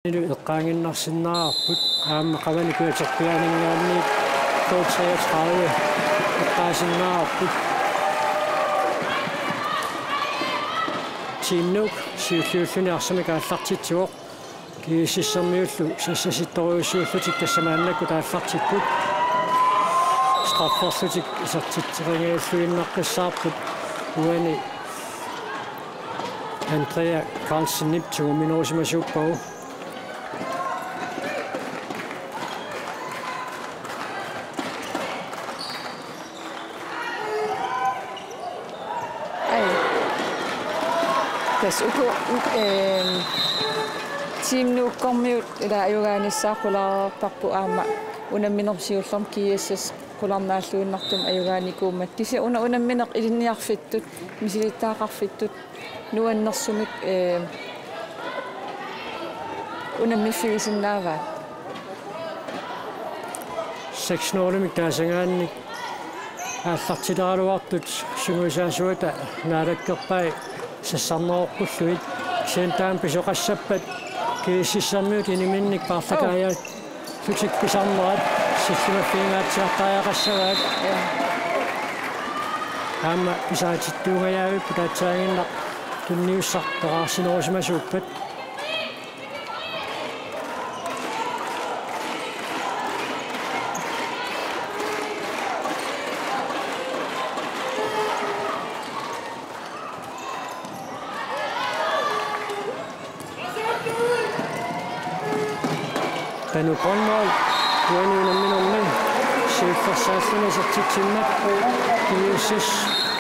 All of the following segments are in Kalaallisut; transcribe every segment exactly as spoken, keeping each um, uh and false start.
Ilu eqqaanngiinnarsinnaavarput, aamma qavani kujaterpiaaninngaanniit K treogtredive eqqaasinnaavarput. Team Nuuk siulliulluni arsamik aallartitsivoq. GSS-ermiullu sassasittorujussuullutik tassa maannakkut aallartipput. Strafferlutik isertitserigalluinnaqqissaarput, uani Andrea Carlsenip tiguminerusimasuuppagu. Ai. Tassa uku, u-, ehm, Team Nuukkormiut ila ajugaanissaq qulaareerparput aamma unamminermi siullermi GSS qularnaalluinnartumik ajugaanikuummat. Kisianni una unammineq ilinniarfittut, misilittagaqarfittut nuannersumik, ehm, unammiffigisinnaavat. Seks nul-imik taasagaannik aallartileraluartut sungiusaasuata naalakkerpai sassarneroqqullugit. Kisianni taama pisoqassappat GSS-ermiut iniminnik paarlakaajaallutik pisarnerat sillimaffiginngaatsiartariaqassavaat. Aamma pisaatittuungajaavipput, taassaaginnaq tunniussaq peqaarsinerusimasuuppat. Panu Grønvold, uani unamminermi siullersaalluni isertitsimmat, GSS,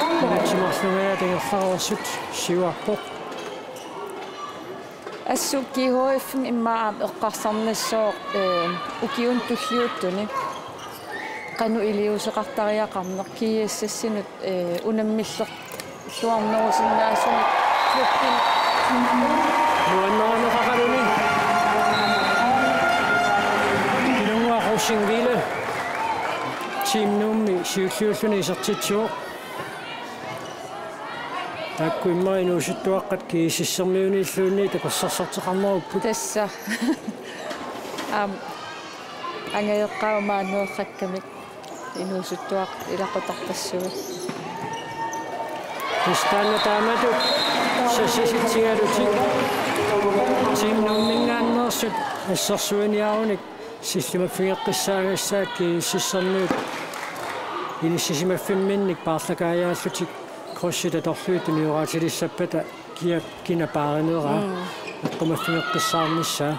unamminermi marlungajaat ingerlareersut siuarpoq. Assut GHF-imi immaqa aamma eqqarsarnissooq, eh, ukiuni tulliuttuni qanoq iliuuseqartariaqarneq GSS-inut, eh, unammillerluarnerusinnaasumik klubbini. Nuanneruneqaqaluni. Pilunnguaq Rosing-Ville. Team Nuummi siulliulluni isertitsivoq. Taakku immaqa inuusuttuaqqat GSS-ermiuniilluunniit tapersersorteqarnerupput. Tassa. Aamma angajoqqaat maannakkut eqqakkamik inuusuttuaqqat ilaqutarpassuit. Tassa taanna taamatut sassasitsigalutik Team Nuumminngaanneersut assersuiniarunik sillimaffigeqqissaagassaat GSS-ermiut inissisimaffimminnik paarlakaajaallutik krydsit atorlugit tunioraatilissappata kia kina paarineraa. Mm. Eqqumaffigeqqissaarnissaa.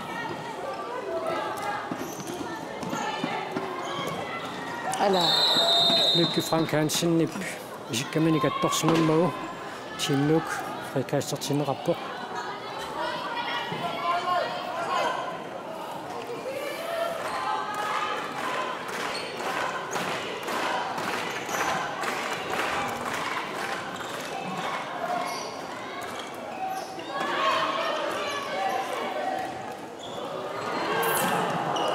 Ala. Lykke Frank Hansenip isikkaminik attorsimammagu Team Nuuk frikastertinneqarpoq.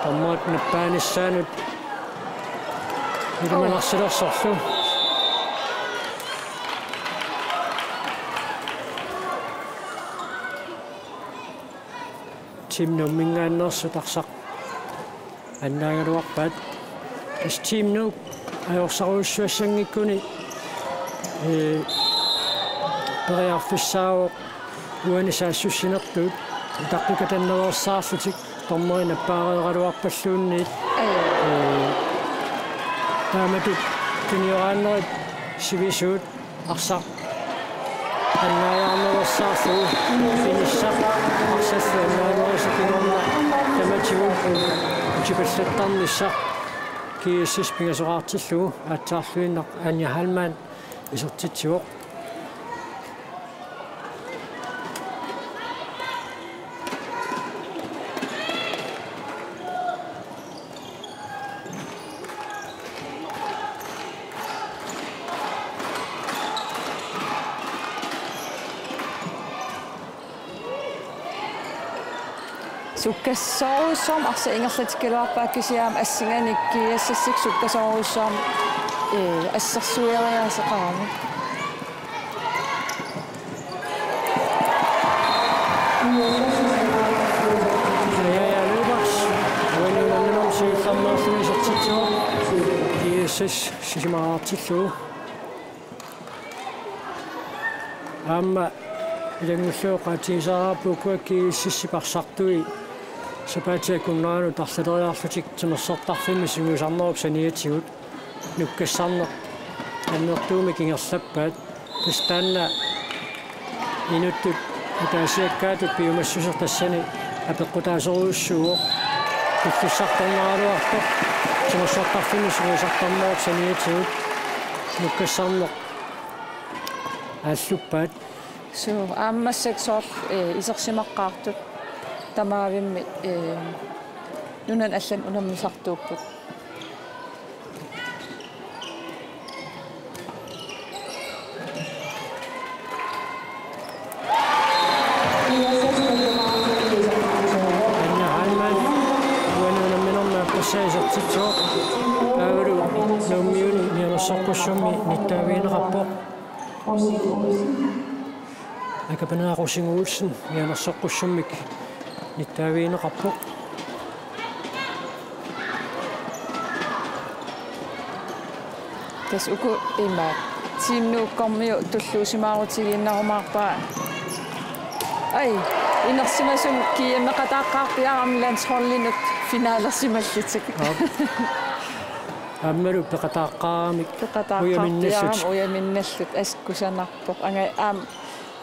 Dommerit nappaanissaanut ilimanarsilersorlu. Team Nuumminngaanneersut arsaq annaagaluarpaat. Tassa Team Nuuk ajorsarujussuassanngikkuni, ee, periarfissaavoq uani saassussinertut utaqqikatannaveersaarlutik dommerit nappaareeraluarpalluunniit. Ee, taamatut tunioraannerit sivisuut arsaq annaajaarnerulersaarlugu inissaq arsallu annaanerusoq kingorna tamatigut utipallattarnissaq GSS pingasoqaartillugu aatsaarluinnaq Anja Heilmann isertitsivoq. Sukkasoorujussuarmik arsaq ingerlatikkaluarpaa kisianni aamma assinganik GSS-ip sukkasoorujussuarmik, ee, assersueriaaseqarami. Sisamaartillugu. Aamma ilanngullugu oqaatigisaraarput ukua GSS-ip arsartui sapaatip akunneranut arlaleriarlutik timersortarfimmi sungiusarnerup saniatigut nukkassarneq annertuumik ingerlappaat. Tassa taanna inuttut ataasiakkaatut piumassuseq tassani apeqqutaasorujussuuvoq. Tullussartornaraluartoq timersortarfimmi sungiusartarnerup saniatigut nukkassarneq aalluppaat. Suu, aamma massakkut soorlu, eh, isersimaqqaartut tamaavimmik, eh, nunanut allanut unammisartuupput. Anja Heilmann, uani unamminermi aappassaa isertitsivoq. Taavalu Nuummiuni mianersoqqussummi nittaavigineqarpoq. Akapaneaq Rosing Olsen mianersoqqussummik nittaavigineqarpoq. Tassa uku ima Team Nuukkormiut tulluusimaarutigiinnarumaarpaa. Ai, inersimasumik GM-eqataaqqaarpiarami landsholdinut finalersimallutik. Aap. Aammalu peqataaqqaaramik. Peqataaqqaarpiarami ujaminnallutik. Ujaminnallutik, assut kusanarpoq. Anga aamma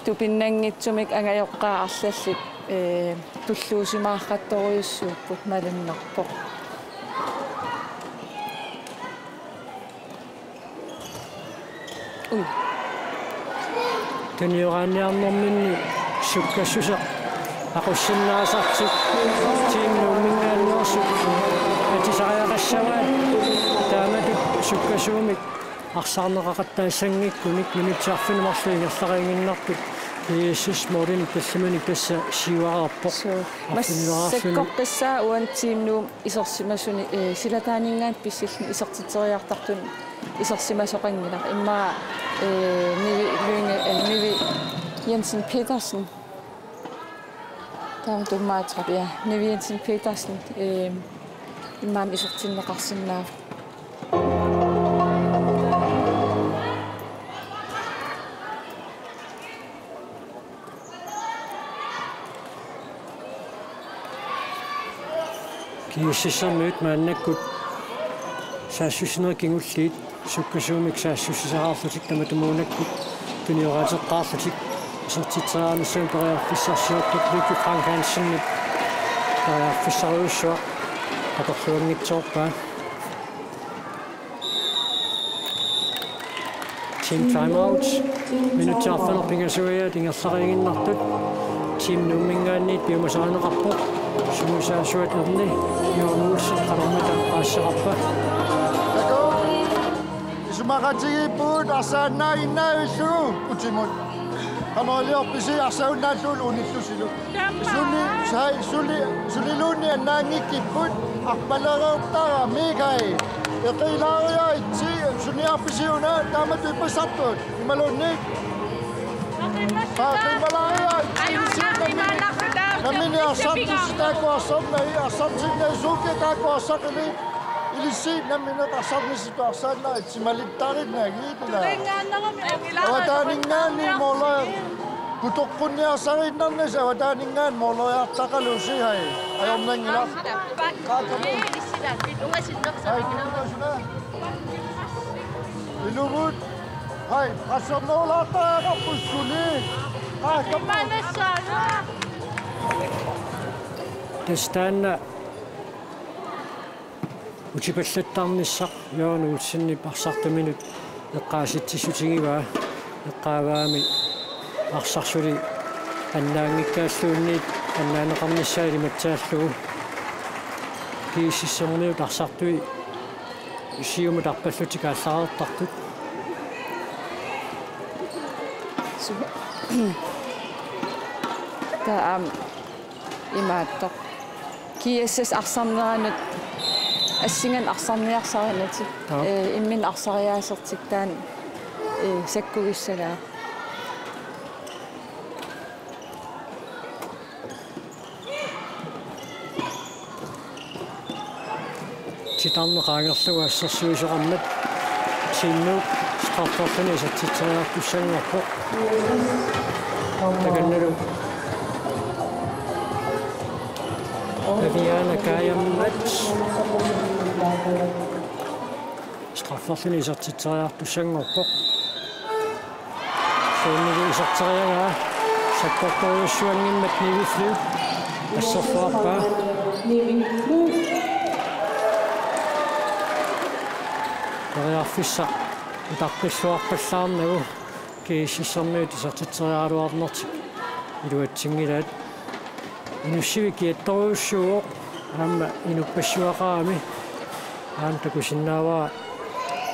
tupinnanngitsumik angajoqqaat arlallit, ee, tulluusimaarrattorujussuupput, malunnarpoq. Ui. Tunioraanniarnerminni sukkassuseq aqussinnaasartik Team Nuumminngaanneersut atisariaqassavaat, taamatut sukkasuumik arsaarneqaqattaassanngikkunik minutsit arfineq-marluk ingerlariiginnartut GSS-ip målinik tallimanik tassa siuareerpoq. Suu. Arfineq-marlunnik. Massakkorpiaq uani Team Nuup isersimasuni, eh, silataaninngaanniit pissilluni isertitseriartartuni isersimasoqanngilaq. Immaqa, eh, Nivi Lynge, eh, Nivi Jensen Petersen. Taama tummaatsoq, ja. Nivi Jensen Petersen, eh, immaqa isertinneqarsinnaavoq. GSS-ermiut maannakkut saassussinerit kingulliit sukkasuumik saassussisaraarlutik tamatumuunakkut tunioraateqqaarlutik isertitseriarnissamut periarfissarsiorput. Lykke Frank Hansenip periarfissarujussuaq atorluanngitsoorpaa. Team timeout. Minutsit arfineq-pingasuiaat ingerlariiginnartut. Team Nuumminngaanniit piumasarineqarpoq. Sungiusaasuat Erni Jørgen Olsen qanormita paasisaqarpa? Isumaqatigiippugut arsaannaaginnaavillugu utimut. Qanoq iliorpisi arsaannaallugulu unillusilu? Suli, sai, suli, suliluunniit annaanngikkipput, arpalereertarami kai. Eqilaariaritsi, suniarpisiuna, taamatut ippassartut, imaluunniit? Qimmalaariaritsi, nammineq arsarnissi taakku arsarnai, arsartinnai suukia taakku arsaqili, ilissi nammineq arsarnissi arsaannaritsi malittarinnagit ila. Avataaninngaanniit måler-, putoqqunniarsariinnarnasi avataaninngaanniit måleriartaqalusi, hai. Ajornanngilaq. Hai, tungasunaa. Ilugut. Hai, qassernerulaartariaqarput suli. Hai, kappu. Tassa taanna utipallattarnissaq Jørgen Olsenip arsartuminut eqqaasitsissutigivaa, eqqaavaami arsaq suli annaanngikkaluunniit annaanneqarnissaa ilimatsaallugu. GSS-ermiut arsartui siumut arpallutik aallareertartut. Su-, taava aamma imaattoq. GSS arsarneranut assinganik arsarniarsarinatik. Joo. Ee, imminut arsariaasertik taanna, ee, sakkugissagaat. Titarneq qaangerlugu assersuisoqarmat Team Nuuk strafferluni isertitseriartussanngorpoq. Takannalu Aviana Kajammat strafferluni isertitseriartussanngorpoq. Suunnilu iserteriaraa sakkortorujussuanngimmat Nivi Flyv asserluarpaa. Periarfissaq utaqqilluarpallaarnagu GSS-ermiut isertitseriaraluarnertik iluatsinngilaat. Inussivik kiattorujussuuvoq aamma inuppassuaqarami. Aamma takusinnaavara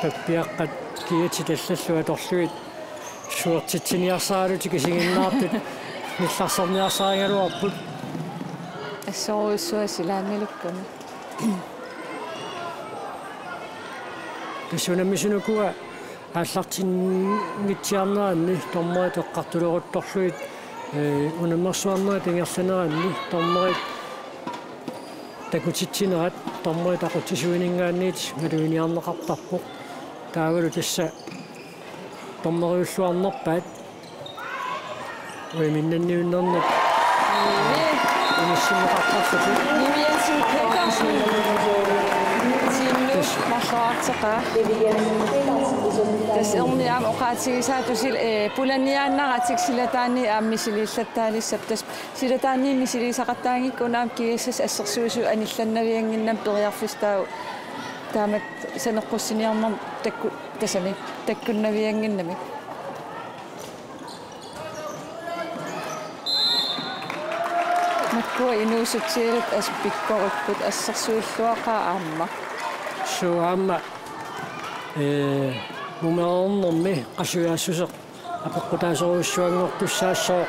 pappiaqqat kiatit allallu atorlugit suertitsiniarsaralutik isiginnaartut nillarserniarsarigaluarput. Assorujussuaq silaannilukkami. Tassa unammisunukua aallartinngitsiarneranni dommerit eqqartuleruttorlugit, ee, unammersuarnerit ingerlaneranni dommerit takutitsinerat dommerit aqutsisuininngaanniit maluginiarneqartarpoq. Taavalu tassa dommeriulluarnerpaat uiminnanniunnernik inissinneqartarlutik. Nivi Jensen Petersen. Team Nuuk marloraarteqaa. Tassa erniaam oqaatigisaat tusil, ee, pulaniaannaratik silataanni aamma misiliillattaalissap. Tassa silataanni misiliisaqattaanngikkuuna aamma GSS assersuisut anillannaviannginnamik periarfissaq taava taamak saneqqussiniarnermik takku-, tassami takkunnaviannginnamik. Makkua inuusutsialit assut pikkoripput, assersuilluaqaaq aamma. Suu aamma, ee, mumereernermi qasujaassuseq apeqqutaasorujussuanngortussaassooq.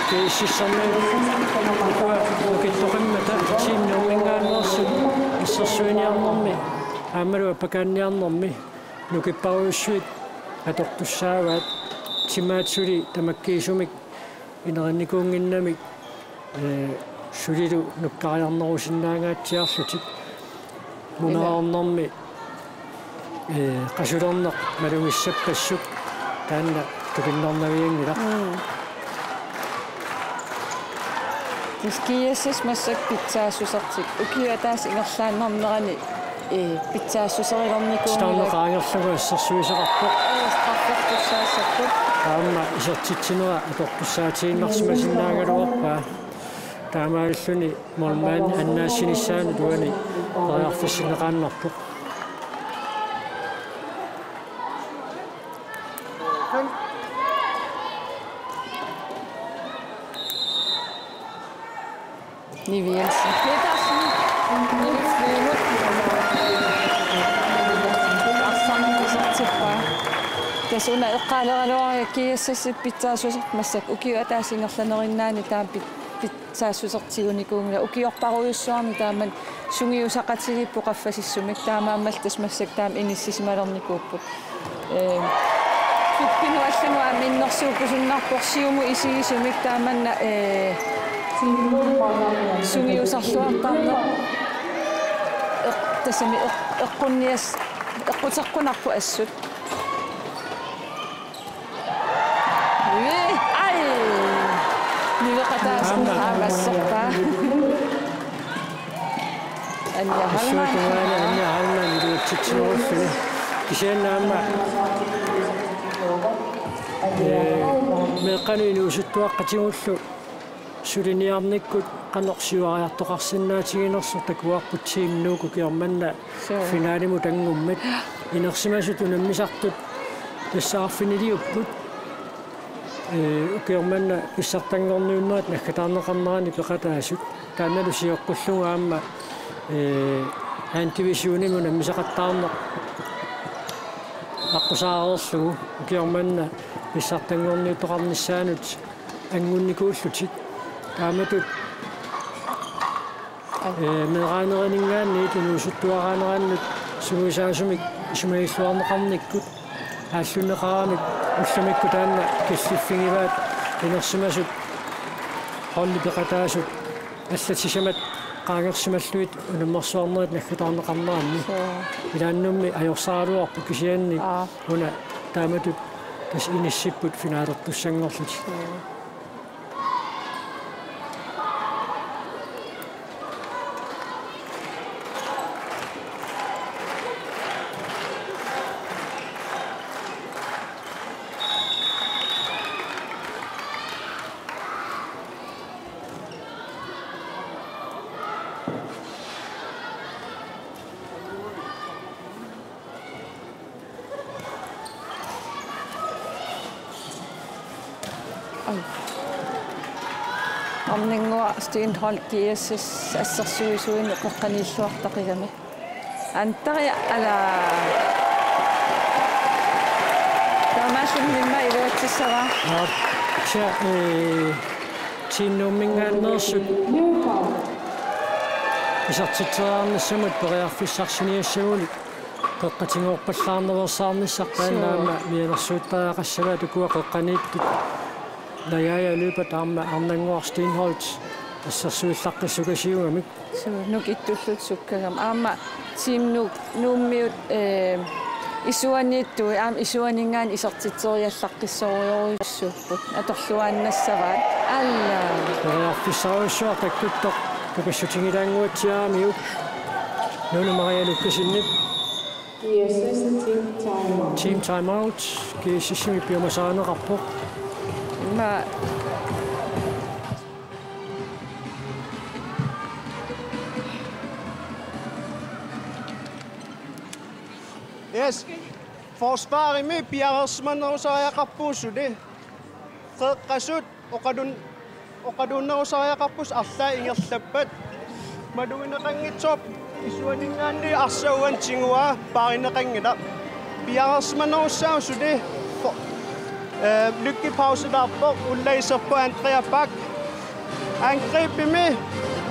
GSS-ermiut ukua nukittoqimmata Team Nuumminngaanneersut assersuiniarnermi aammalu appakaanniarnermi nukipparujussuit atortussaavaat, timaat suli tamakkiisumik inerinnikuunnginnamik, ee, sulilu nukkariarnerusinnaangaatsiarlutik. Mumereernermi, ee, qasulerneq malugissappassuk taanna tupinnarnavianngilaq. Mm. Tassa GSS massakkut pitsaassusertik ukiup ataatsip ingerlaannarnerani, ee, pitsaassuserilernikuunngilakka. Titarneq qaangerlugu assersuisoqarpoq. Ee, straffertussaassapput. Aamma isertitsinera atortussaatiinnarsimasinnaagaluarpaa. Taamaalilluni målmandi annaassinissaanut uani periarfissinneqaannarpoq. Nivi Jensen Petersen. Nivi Flyvimut. Arsarneq isertippaa. Tassa una eqqaaleraluarpara GSS-ip pitsaassusertik massakkut ukiup ataatsip ingerlanerinnaani taama pit-, pitsaassusertik tigunikuunngillat. Ukiorparujussuarni taama sungiusaqatigiipput qaffasissumik, taamaammallu tassa massakkut taama inissisimalernikuupput. Ee, Flippinut allanut aamma innersuukkusunnarpoq siumut isigisumik taamanna, ee, sungiusarluartarneq. Eq-, tassami eq-, eqqunnias-, eqquteqqunarpoq assut. Ui, ai! Niveqataasoq aamma assorpaa. Anja Hallmann. Issuatungaani Anja Hallmann iluatsitsinerulluni. Kisianni aamma, ee, meeqqanut inuusuttuaqqatigullu suliniarnikkut qanoq siuariartoqarsinnaatiginersoq takuarput Team Nuuk ukioq manna. Suu. Finalimut anngummat. Inersimasut unammisartut tassa arfiniliupput. Ee, ukioq manna pissartanngorniunnerat naggataarneqarnerani peqataasut. Taannalu sioqqullugu aamma, ee, anden divisionimi unammisaqattaarneq aqqusaareerlugu ukioq manna pissartanngorniuttoqarnissaanut anngunnikuullutik. Taamatut, ee, meeraanerininngaanniit inuusuttuaraanerannut sungiusaasumik isumagilluarneqarnikkut aallunneqaramik ullumikkut taanna killiffigivaat inersimasut holdit peqataasut allat sisamat Qaangersimallugit unammersuarnerit naggataarneqarneranni. Suu. Ilaannummi ajorsaraluarpoq kisianni. Aa. Una taamatut tassa inissipput finalertussanngorlutik. Suu. Arnannguaq Steenholdt G S S assersuisuineq qeqqaniilluartaqigami. Andrea, ala. Taamaalluni immaqa iluatsissavaa. Aa, tja, ee, Team Nuumminngaanneersut isertitseriarnissamut periarfissarsiniassagunik qeqqatigoorpallaarnaveersaarnissaq. Suu. Taanna aamma mianersuuttariaqassavaat ukua qeqqaniittut. Najaja løbert aamma Arnannguaq Steenholdt assersuillaqqissukasiugamik. Suu, nukittulluni sukkagami. Aamma Team Nuuk, Nuummiut, ee, isuaniittui, aamma isuaninngaanniit isertitseriallaqqissorujorujussuupput. Atorluaannassavaat. Alla. Periarfissarujussuaq takkuttoq tukassutigilaannguatsiaramiuk. Nunu Maria Lukassenip. G S S team timeout. Team timeout. G S S-imi piumasarineqarpoq. Ima. Yes. Forsvarimi piareersimanerusariaqarpugut suli. Qeqqasut oqalun-, oqaluunnerusariaqarpusi arlaat ingerlappat. Malugineqanngitsoq isuaninngaanniit arsaq uani tiguaa paarineqanngilaq. Piareersimanerussaaq suli. Fo-, eh, Lykke pauselaarpoq, ullaaq iserpoq Andrea Bak. Angribimi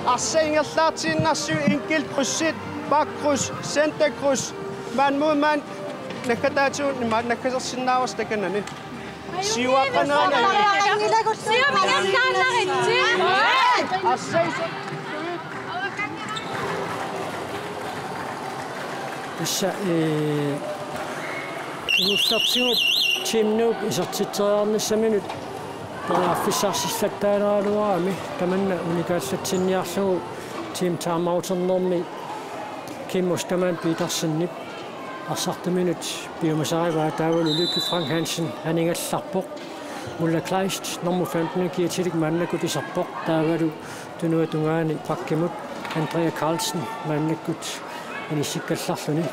arsaq ingerlaartiinnarsiuk enkeltkryds, bakkryds, centerkryds, mand mod mand, naggataatigut ima naggasersinnaavarsi takanani. Siuaqqanerani. Siumingaannaritsi. Tassa, ee, kingullertigut Team Nuuk isertitseriarnissaminut periarfissarsillattaaneraluarami tamanna unikaallatsinniarlugu Team Timeouternermi Kim Ostermann Petersenip arsartuminut piumasarivaa, taavalu Lykke Frank Hansen anigallarpoq. Ulla Kleist nummer femten kiatilik maannakkut iserpoq, taavalu tunuata tungaani bakkimut Andrea Carlsen maannakkut inissikkallarluni.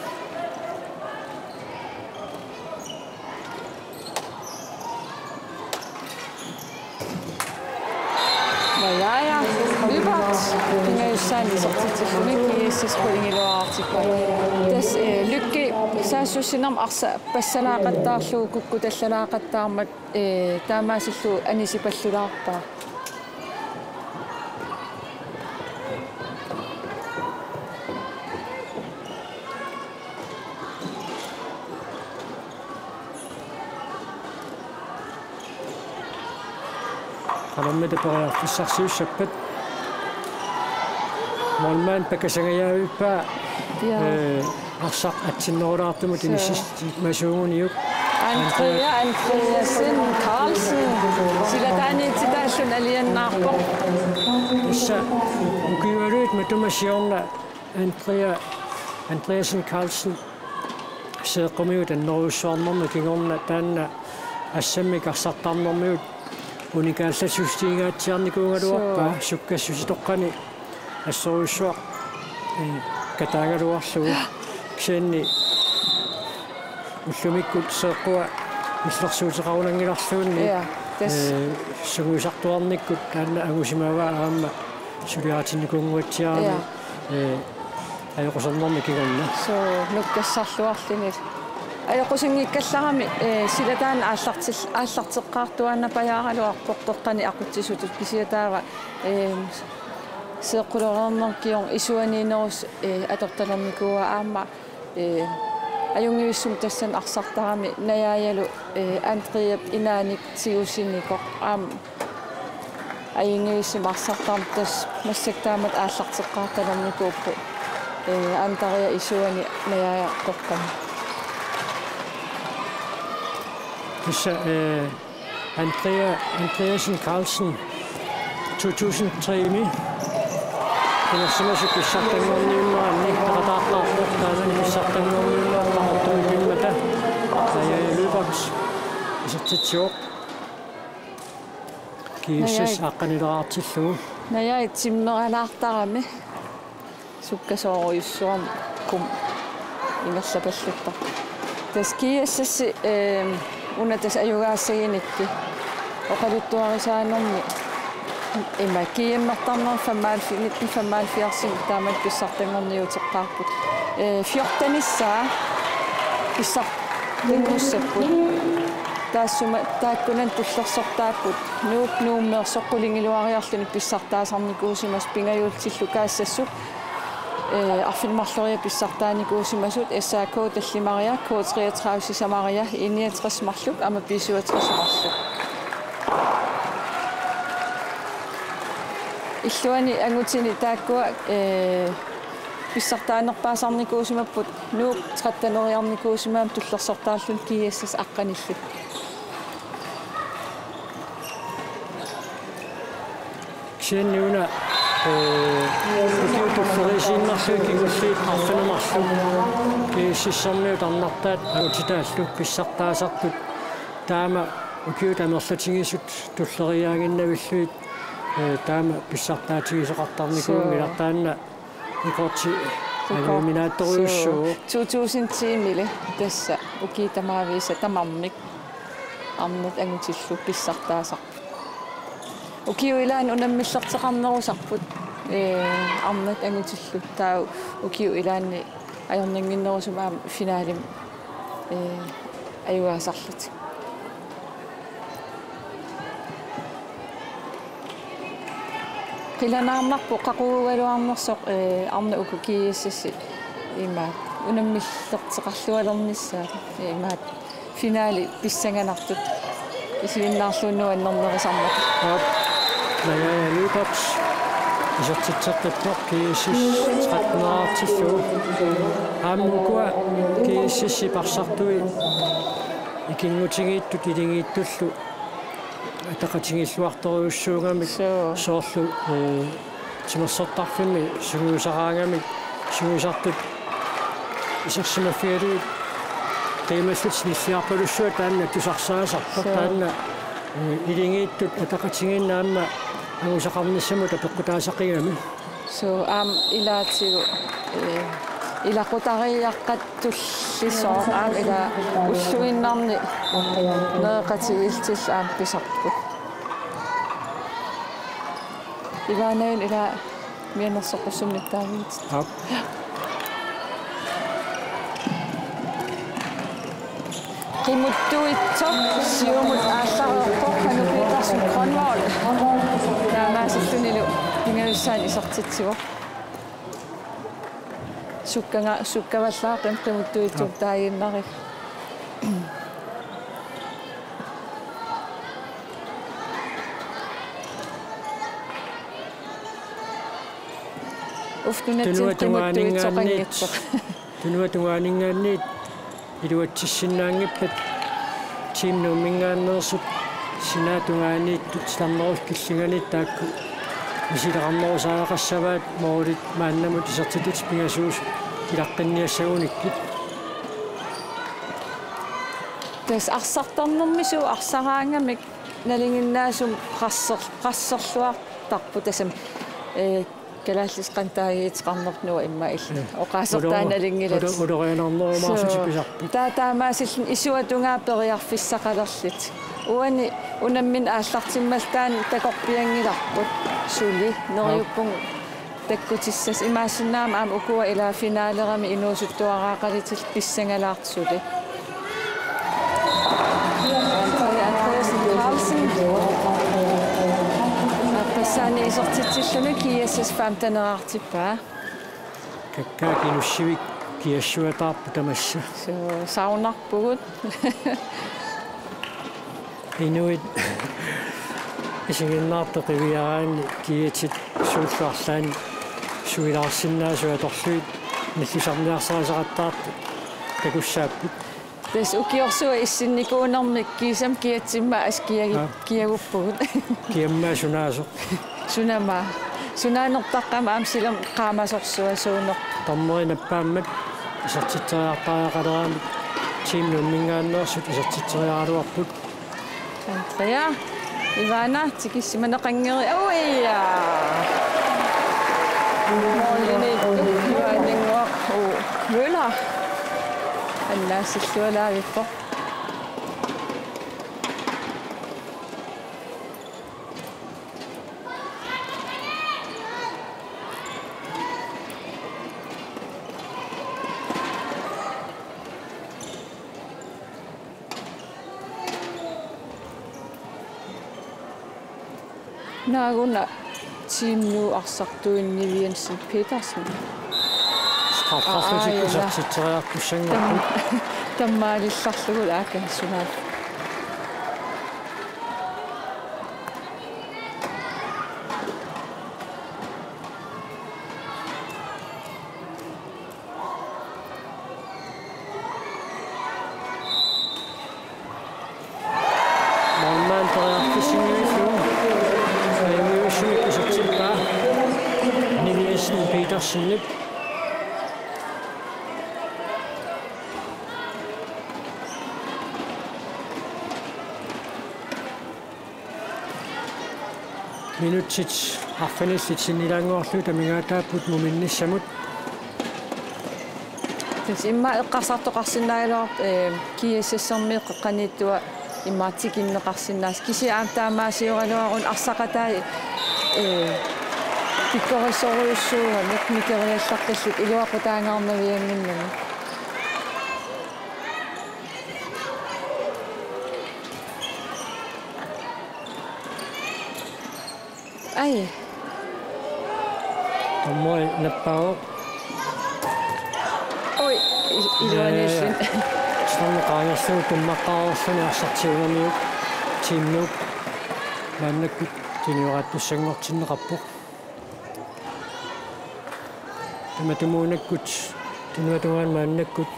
Najaja løbert pingajussaannik isertitsilluni G S S pointiluaartippaa. Tassa, eh, Lykke saassussinermut arsaq passalaaqattaarlugu kukkutallalaaqattaarmat, eh, taamaasillugu anisipallulaarpaa. Qanormita periarfissarsiussappat? Målmand pakasangajaavippaa. Ja. Eh, arsaq atsinnerulaartumut. Suu. Inissisimasuuguniuk. Andrea Andreasen Carlsen. Silataaniititaalluni alianaarpoq. Tassa ukiualuit matuma siorna Andrea Andreasen Carlsen. Seeqqumigut annerujussuarnermut kingorna taanna assammik arsartarnermigut unikaallassutigingaatsiarnikuugaluarpaa. Suu. Sukkassusitoqqani assorujussuaq, eh, kataagaluarlugu. Kisianni ullumikkut seeqqua illersuuteqarunanngilarluunniit. Ja, tassa. Eh, sungiusartuarnikkut taanna angusimavaa aamma suliaritinnikuunnguatsiarami. Ja. Eh, ajoqusernermi kingorna. Suu, nukkassarluarluni. Ajoqusanngikkallarami, eh, silataanni aallartil-, aallarteqqaartuaannapajaaraluarpoq qeqqani aqutsisutut, kisianni taava, eh, seeqqulereerneq kingorna isuaniinnerusoq, eh, atortalernikuuaa aamma, eh, ajunngivissumik tassani arsartarami Najajalu, eh, Andreap inaanik tigusinikoq aamma. Ajunngivissumik arsartarneq tassa massakkut taamatut aallarteqqaartalernikuupput, ee, Andrea isuani Najaja Qoqqani. Tassa, ee, Andrea, Andreasen Carlsen to tusind tre-mi qinersimasut pissartanngorniunneranni peqataaqqaarpoq, taamani pissartanngorniunneq Qaqortumi pimmata Najaja Lyberth isertitsivoq. G S S Najaja aqqanileraartillugu. Najaja timmeralaartarami sukkasoorujussuarmik ingerlapallattarpoq. Tassa G S S, ehm, una tassa ajugaassaginikkit oqaluttuarisaanermi ima G M-ertarneq femoghalvfjerds, femoghalvfjerds taamatut pissartanngorniuteqqaarput. Ee, fjortenissaa pissartanngussapput. Taassuma taakkunani tullersortaapput. Nuuk Nuummeersoq qulingiluariarluni pissartaasarnikuusimasoq, pingajuullutillu kaassassuk, ee, arfineq-marloriat pissartaanikuusimasut, S A K tallimaria, K treogtredive sisamaria, I niogtres marluk aamma B syvogtres marluk. Illuani angutini taakkua, ee, pissartaanerpaasarnikuusimapput, Nuuk tretteneriarnikuusimammat tullersortaalluni G S S aqqanillit. Kisianni una, ee, ukiut tulleriiaasiinnarlugit kingulliit arfineq-marluk G S S-ermiut arnartaat angutitaallu pissartaasarput, taama ukiut amerlatigisut tulleriiaaginnavillugit, ee, taama pissartaatigisoqartarnikuunngilaq. Suu. Taanna ikorti Ikor-, ajuminaattorujussuuvoq. Suu. To tusind ti-mili tassa ukiut tamaviisa tamarmik arnat angutillu pissartaasarput. Ukiup ilaani unammillerteqarnerusarput, ee, arnat angutillu, taava ukiup ilaani ajornannginnerusumik aamma finalemi, ee, ajugaasarlutik. Qilanaarnarpoq qaqugugaluarnersoq, ee, arnat uku G S S ima unammillerteqarlualernissaat, ee, imaat finale pissanganartut isiginnaarluunniit nuannernerisarmat. Aap. Najaja Lyberth isertitseqqippoq G S S tretteneriartillugu. Aamma ukua G S S-ip arsartui ikinngutigiittut iligiittullu ataqatigiilluartorujussuugamik. Suu. Soorlu, ee, timersortarfimmi sungiusaraangamik, sungiusartut isersimaffigalugit qiimallutik nilliarpalussuit taanna tusarsaasarpoq. Suu. Taanna, ee, iligiittut ataqatigiinneq aamma angusaqarnissamut apeqqutaasaqigami. Suu, aamma ilaatigut, ee, ilaqutariiaqqat tullisoq aamma ila ulluinnarni nereqatigiillutillu aamma pisarput. Ivaanavin ila mianersoqqussummik taavigit. Aap. Qimuttuitsoq siumut aallareerpoq Hannu Petersen Grønvold. Taamaasillunilu pingajussaanut isertitsivoq. Sukkanga-, sukkavallaaqimmat qimuttuitsup taaginnariga. Uffa nunatsinni qimuttuitsoqanngitsoq. Tunuata tungaaninngaanniit iluatsissinnaanngippat Team Nuumminngaanneersut sinaata tungaaniittut titarnerup killinganiit taakku misileqarnerusariaqassavaat, målit maannamut isertitut pingasuusut ilaqqinniassagunikkit. Tassa arsartarnermi suu arsaraangamik nalinginnaasumik qasser-, qasserluartarput tassami, ee, kalaallisut qanoq taaguuteqarnerput, nuann' immaqa illit. Mm. Oqaasertaa nalunngilatit. Ulo-, ulo-, ulorianarnerumaarlutik. Suu. Pisarput. Taava taamaasilluni isuata tungaa periarfissaqalerlutik. Uani unammineq aallartimmallaat taanna takorpianngilarput suli. Neriuppunga takkutissasut, imaassinnaammat aamma ukua ila finalerami inuusuttuaraaqalitillu pissangalaartut suli. Andreasen Carlsen. Aappassaani isertitsilluni G S S femteneraartippaa. Kakkaak Inussivik kiassuataarput tamassa. Suu, saunarpugut. Inuit Isiginnaartut qiviaraanni GSS-it suullu arlaanni suilaarsinnaasut atorlugit nillusarniarsarisaqattaartut takussaapput. Tassa ukiorsuaq issinnikuunermik kiisami kiatsimma askiagi Aa. kiaguppugut. Kiammaa sunaasoq. Sunama. Sunaanertaqqama aamma silami qaamasorsuaq suuneq. Dommeri nappaammat isertitseriartariaqaleraanni Team Nuumminngaanneersut isertitseriaraluarput. Andrea, Ivana, tikissimaneqanngeri, uia! Målimiittoq Ivaninnguaq Møller. Annaasillualaavippoq. Naaguna Team Nuuk arsartuinni Jensen Petersen. Straffarfutikkut Aa, ja. Isertitseriartussanngorput. Tam-, tammaalillarlugu aakka sunaaffa. Målmand periarfissinngillugu. Ajumiussumik isertippaa. Niviasen Petersenip. Minutsit arfinillit sinnilaannguarlugit amigaataapput muminnissamut. Tassa immaqa eqqarsartoqarsinnaagaluarpoq, eh, GSS-ermiut qeqqaniittua immaqa tikinneqarsinnaasoq. Kisianni aamma taamaasioraluaruni arsaqatai, eh, pikkorissorujussuugamik mikeriallaqqillutik iluaqutaangaarnaviannginnamik. Ai. Dommeri nappaavoq. Oj, i-, iluaniilluni. Ja, ja, ja. Slange qaangerlugu tummaqqaarluni arsartiunamiuk Team Nuuk. Maannakkut tunioraattussanngortinneqarpoq. Tamatumuunakkut, tunuatungaani maannakkut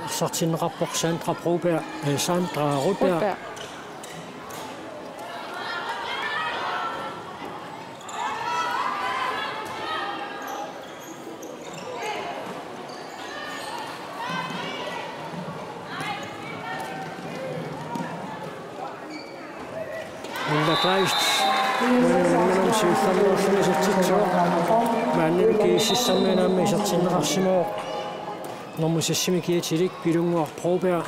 arsartinneqarpoq Sandra Broberg, eh, Sandra Rudberg. Rudberg. Linda Kleist. Maanna siullermeerluni isertitsivoq. Maanna GSS-ermiut aamma isertinneqarsimavoq. Nummer seks-imi kiatilik Pilunnguaq Broberg.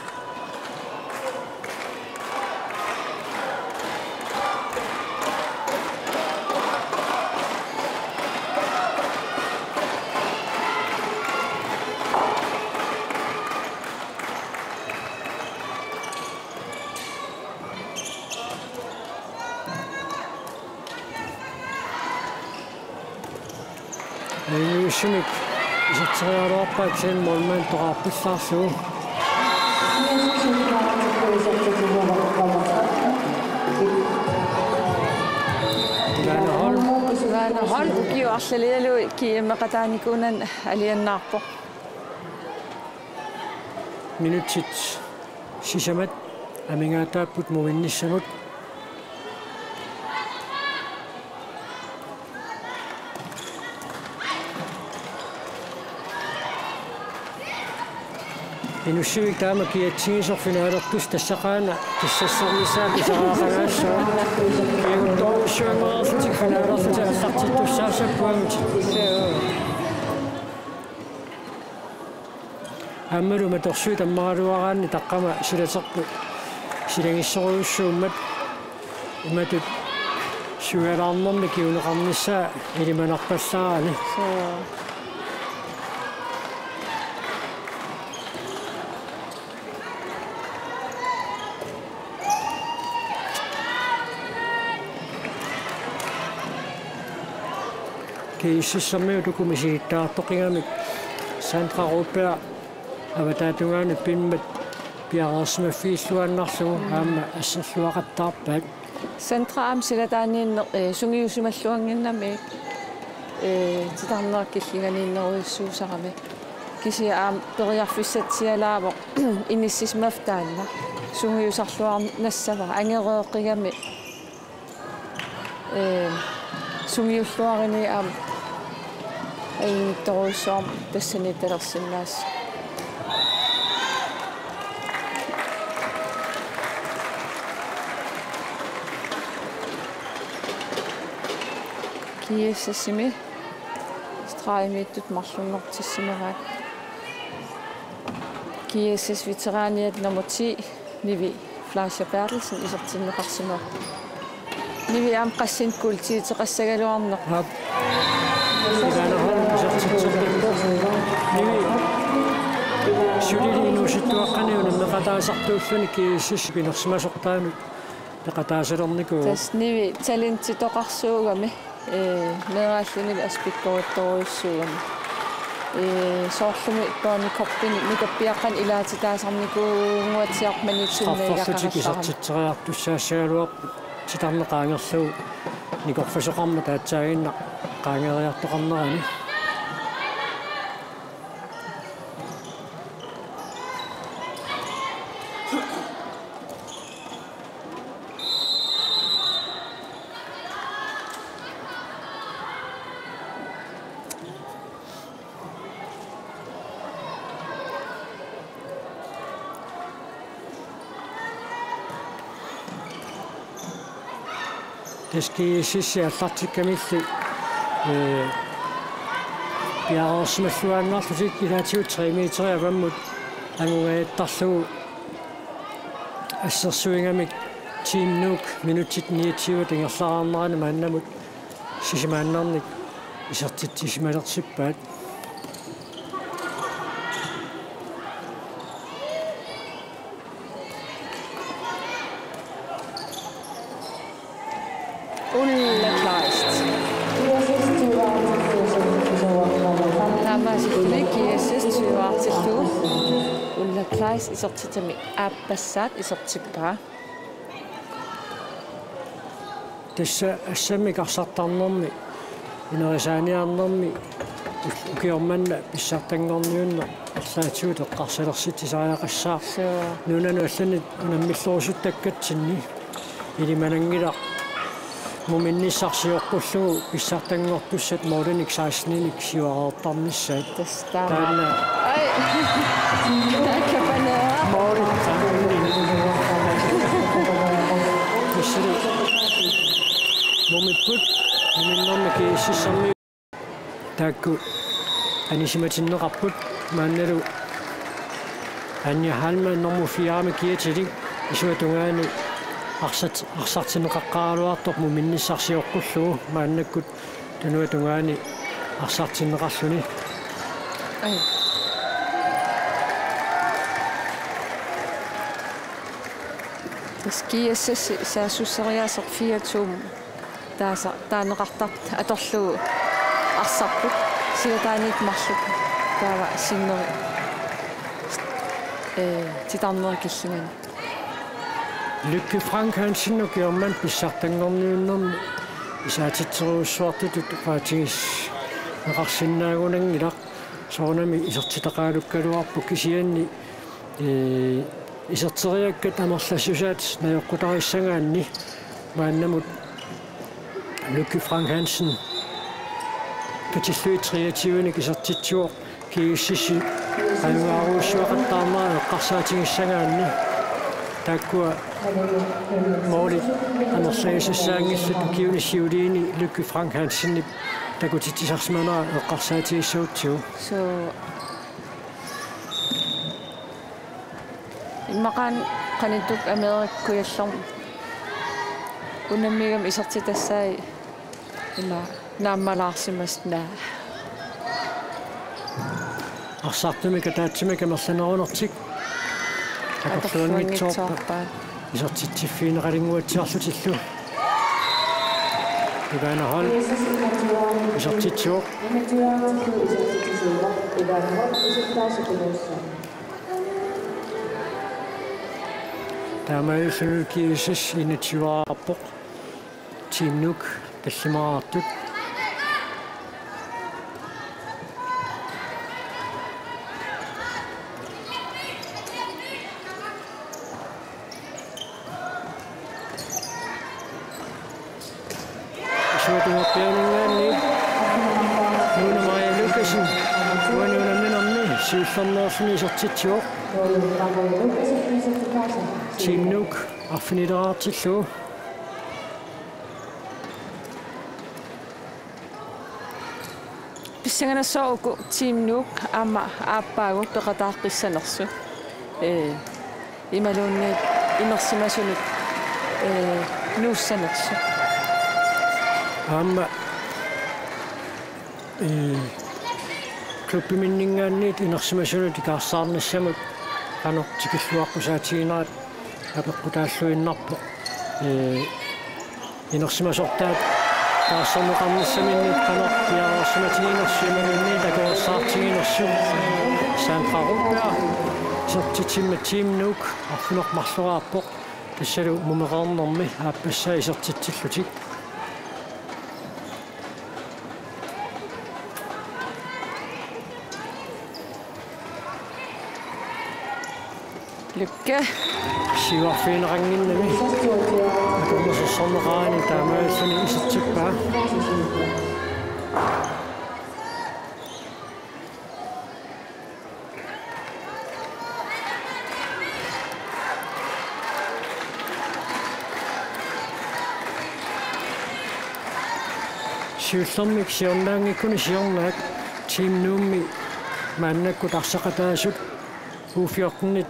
Ajumiussumik iserteriaraluarpaa kisianni målmand toqarpillaarlugu. Ivana Holm. Ivana Holm, ukiut arlalialu GM-eqataanikuunani alianaarpoq. Minutsit sisamat amigaataapput muminnissamut. Inussivik taama kiatsigisoq finalertussaq tassaqaana kissassarnissaa pisariaqangaassaaq. Kiaguttorujussuanngorlutik finalerlutik aallartittussaassapput. Aammalu matorsuit ammaraluaraanni taqqama silaterput silagissorujussuummat imatut suialaarnermi kinguneqarnissaa ilimanarpallaarani. Suu. GSS-ermiut uku misilittagartoqqigamik Sandra Rudberg avataatungaani pimmat piareersimaffigilluinnarlugu aamma asserluaqattaarpaat. Sandra aamma silataaniinneq, eh, sungiusimalluannginnami, eh, titarneq killinganiinnerujussuusarami. Kisianni aamma periarfissatsialaavoq inissisimaffik taanna. Sungiusarluarnassavara angereeqqigami. Ee, sungiulluarinii aamma ajunngitsorujussuarmik tassaniittalersinnaasoq. GSS-imi stregimiittut marlunngortissimavaat. GSS-veteraniat nummer ti, Nivi Fleischer Berthelsen isertinneqarsimavoq. Nivi aamma qassinik kuultiuteqassagaluarneq. Aap. Ivana Holm isertitseqqippoq. Nivi sulili inuusuttuaqqani unammeqataasartuulluni GSS-ip inersimasortaanut peqataasalernikuuvoq. Tassa Nivi talentitoqarsuugami. Ee, meeraalluni aspikkorittorujussuugami. Ee, soorlumi Børnecuppini nukappiaqqanik ilaatitaasarnikuunnguatsiarpoq maniitsunniigaqqaartarami. Strafferlutik isertitseriartussaassagaluarput titarneq qaangerlugu nikorfasoqarmat taatsaaginnaq qaangeriartoqarnerani. Tassa GSS-i aallartikkamilli, ee, piareersimalluinnarlutik ilaatigut tre meterit avammut angungajattarlugu assersuigamik Team Nuuk minutsit niogtyve ingerlareernerani maannamut sisimaannarnik isertitsisimalersippaa. Ulla Kleist. Taamaasilluni GSS tyve-artillugu. Ulla Kleist isertitami aappassaat isertippaa. Tassa assammik arsartarnermi, inerisaaniarnermi, ukioq manna pissartanngorniunneq arlaatigut eqqarsalersitsisariaqassaaq. Suu. Nunanut allanut unammillerusuttukkatsinni ilimananngilaq muminnissaq sioqqullugu pissartanngortussat målinik seksteninik siuareertarnissaat. Tassa taama. Taanna. Ai. Taakkapaneera. Målit. Tassali. Mumipput, muminnermi GSS-ermiut. Taakku anisimatinneqarput maannalu Anja Heilmann nummer fire-mi kiatilik isuata tungaani arsat-, arsartinneqaqqaaraluartoq muminnissaq sioqqullugu maannakkut tunuata tungaani arsartinneqarluni. Ai. Tassa GSS saassusseriaaseq fire to. Taasa taaneqartarput atorlugu arsarput. Silataaniit marluk taava sinneri, ee, titarnerit killingani. Lykke Frank Hansen ukioq manna pissartanngorniunnermi isaatitserujussuartutut oqaatigineqarsinnaagunanngilaq, soorunami isertitaqaalukkaluarpoq kisianni, ee, iserteriakkat amerlassusaat najoqqutarissagaanni maannamut Lykke Frank Hansen katillugit treogtyvenik isertitsivoq GSS-i ajugaarujussuaqattaarnera eqqarsaatigissagaanni. Taakkua målit amerlagisassaanngillat ukiuni siuliini Lykke Frank Hansenip takutitsisarsimanera eqqarsaatigissagutsigu. Suu. Immaqaana qanittukkut Amerikap Kujallermi unammigami isertitassaat ima naammalaarsimasut naa. Arsartumik ataatsimik amerlanerunertik atorluanngitsoorpaat. Atorluanngitsoorpaat. Isertitsiffigineqalinnguatsiarlutillu. Ivana Holm isertitsivoq. Ivana Holm isertitaasoq. Taamaalilluni G S S enogtyveqarpoq. Team Nuuk tallimaraartut. Isuatungorpianinngaanniit Nuuna Maria Lukassen uani unamminermi siullermeerluni isertitsivoq. Team Nuuk arfinileraartillugu. Pissanganassaaq uku Team Nuuk aamma aappaagu peqataaqqissanersut. Ee, imaluunniit inersimasunut, ee, nuussanersut. Aamma, ee, klubbiminninngaanniit inersimasunut ikaarsaarnissamut qanoq tikilluaqqusaatiginerat apeqqutaalluinnarpoq. Ee, inersimasortaat taarserneqarnissaminnik qanoq piareersimatiginersut imaluunniit akuersaartiginersut. Sandra Rudberg isertitsimmat Team Nuuk arfineq-marloraarpoq. Tassalu mumereernermi aappassaa isertitsillutik. Lykke. Siuarfigineqannginnami akornusersorneqarani taamaalilluni isertippaa. Siullermik siornaanngikkuni siornaak Team Nuummi maannakkut arsaqataasut U fjortenit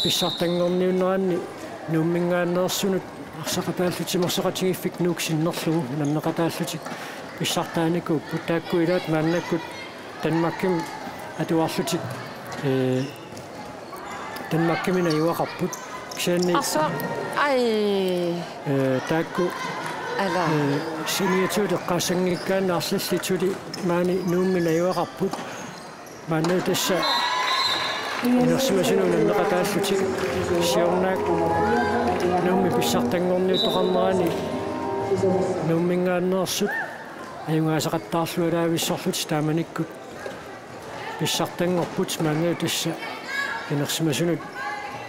pissartanngorniunneranni Nuumminngaanneersunut arsaqataallutik timersoqatigiiffik Nuuk sinnerlugu unammeqataallutik pissartaanikuupput, taakku ilaat maannakkut Danmarkimi atuarlutik, ee, Danmarkimi najugaqarput. Kisianni, arsa, ai, ee, taakku, ala, ee, saniatigut eqqaassanngikkaanni arlallit suli maani Nuummi najugaqarput. Maanna tassa inersimasunut unammeqataallutik siornaak Nuummi pissartanngorniuttoqarnerani Nuumminngaanneersut ajugaasaqattaarlualaavissorlutik taamanikkut pissartanngorput maanna tassa inersimasunut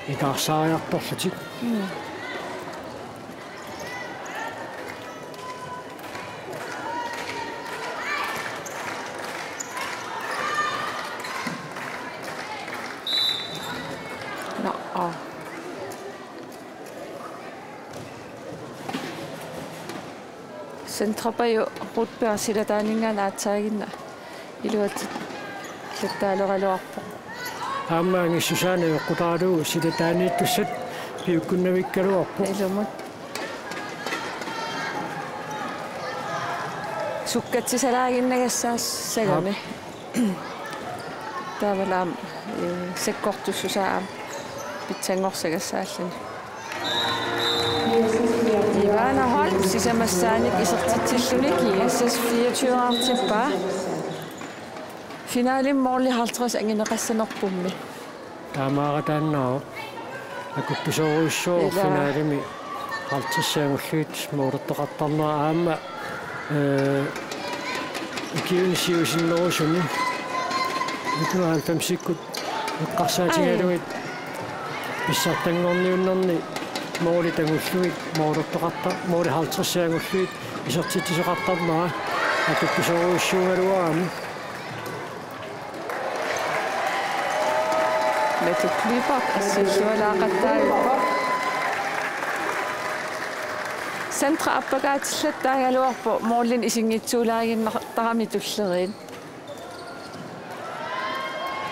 ikaarsaariartorlutik. Mm. Nå, og Sandra Bajo Rudberg silataaninngaanniit aatsaaginnaq iluatsillattaaleragaluarpoq. Aamma angissusaani eqqutaralugu silataaniittussat piukkunnavikkaluarpoq. Ilumut. Sukkatsisalaaginnagassaassagami. Aap. Taavalu aamma, ee, sakkortussusaa aamma pitsanngorsagassaallutik. Ivana Holm sisamassaanik isertitsilluni G S S fireogtyve-artippaa. Finalimi måli halvtreds angineqassanerpummi. Taamaarataannaavoq. Akuttusoorujussuuvoq. Ilaa. Finalimi halvtreds angullugit målertoqartarnera aamma, ee, ikiuni siusinnerusuni nitten halvfemsikkut eqqarsaatigalugit, ai, pissartanngorniunnerni måli angullugit målertoqarta-, måli halvtreds angullugit isertitsisoqartarnera akuttusoorujussuugaluarami. Mette Klyberg assillualaaqattaarpoq. Sandra appakaatillattaagaluarpoq målinik isinngitsuulaaginnartarami tulleriit.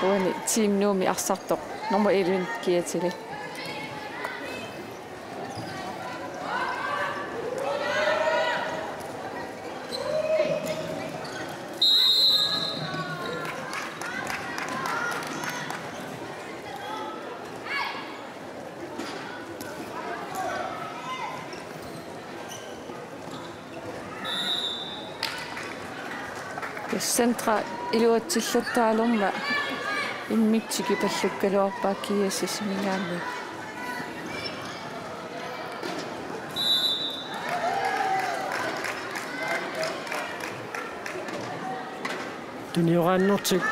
Uani Team Nuummi arsartoq nummer elleve kiatili. Sandra iluatsillattaalermat immitsikkut pallukkaluarpaa G S S-iminngaanniit. Tunioraannertik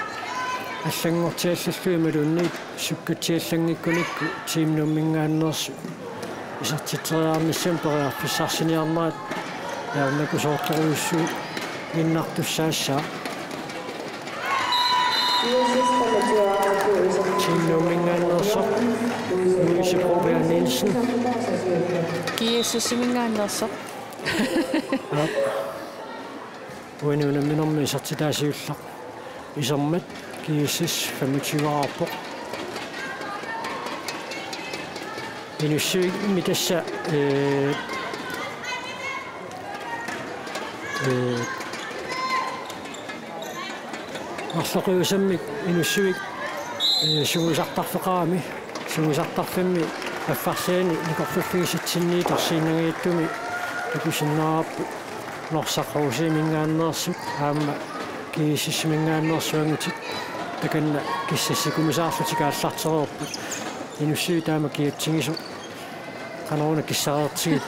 allanngortiallallugit imaluunniit sukkatsiallanngikkunikku Team Nuumminngaanneersut isertitseriarnissamut periarfissarsiornerat ajornakusoortorujussuuginnartussaassaaq. Team Nuumminngaanneersoq Louise Broberg Nielsen. G S S-iminngaanneersoq. Aap. Uani unamminermi isertitaa siulleq isermat G S S femogtyve-arpoq. Inussivimmi tassa, ee, ee, marloqiusamik Inussivik, ee, sungiusartarfeqarami. Sungiusartarfimmi affarliani nikorfiffigisatsinniit torsiinnangajattumi takusinnaavarput Norsaq H C-minngaanneersut aamma G S S-iminngaanneersuanngitsut takanna kissassikumisaarlutik aallartereerput. Inussivik taama kiatsigisoq qanoruna kissareertigit?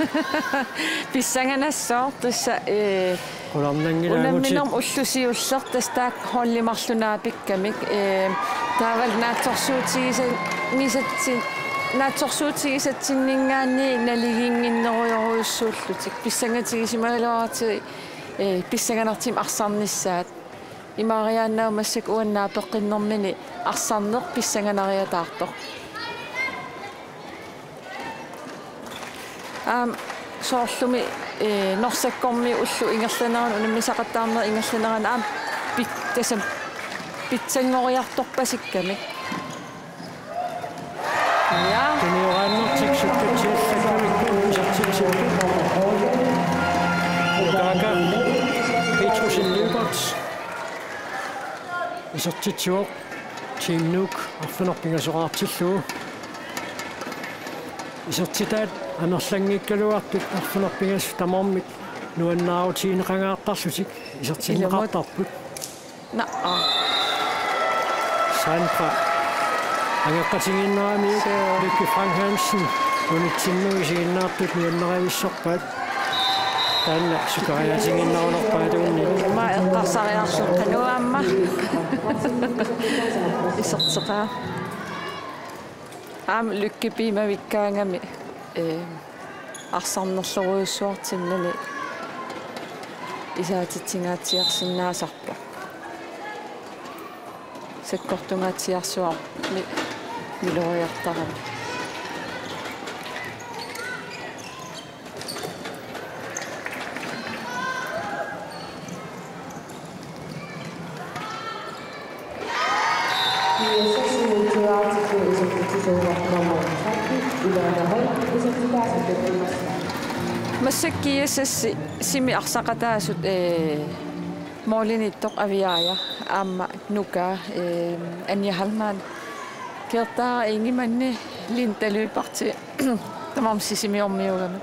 Pissanganassaaq tassa, ee, Qularnanngilaagutit. Unamminermi ulloq siulleq tassa taakku holdit marluk naapikkamik, ee, taavalu naatsorsuutigisan-, -gisatsin-, naatsorsuutigisatsinninngaanniit naligiinnginnerujorujussuullutik. Pissangatigisimagalugit, ee, pissanganartumik arsarnissaat. Imaariaannaavoq massakkut uannut naapeqqinnermini arsarneq pissanganariataartoq. Aamma soorlumi, ee, Norsakkormiut ullut ingerlaneranni, unammisaqattaarnerit ingerlaneranni aamma pit-, tassami pitsanngoriartorpasikkamik. Ja. Tunioraannertik sukkatsiallakkamikku isertitsipput. Kaka Petrussen Lyberth isertitsivoq. Team Nuuk arfineq-pingasoqartillugu. Isertitaat amerlanngikkaluartut arfineq-pingasut tamarmik nuannaarutigineqangaartarlutik isertinneqartarput. Naa. Sandra angeqqatigiinneramiuk. Suu. Lykke Frank Hansen unitsinni isiginnaartut nuannarivissorpaat. Taanna sukariaatigiinnarulerpaat uunni. Aamma eqqarsariarlugu qanoq aamma iserteqaa. Aamma Lykke piimavikkaangami, ee, arsarnerlorujussuartinnani isaatitsingaatsiarsinnaasarpoq. Sakkortungaatsiarsuarmi miloriartarami. Massakkut G S S-imi arsaqataasut, ee, Målimiittoq Aviaja aamma Nuka, ee, Anja Hallmann. Gerda Ingemann, Linda Lyberth, tamarmik Sisimiormiuugamik.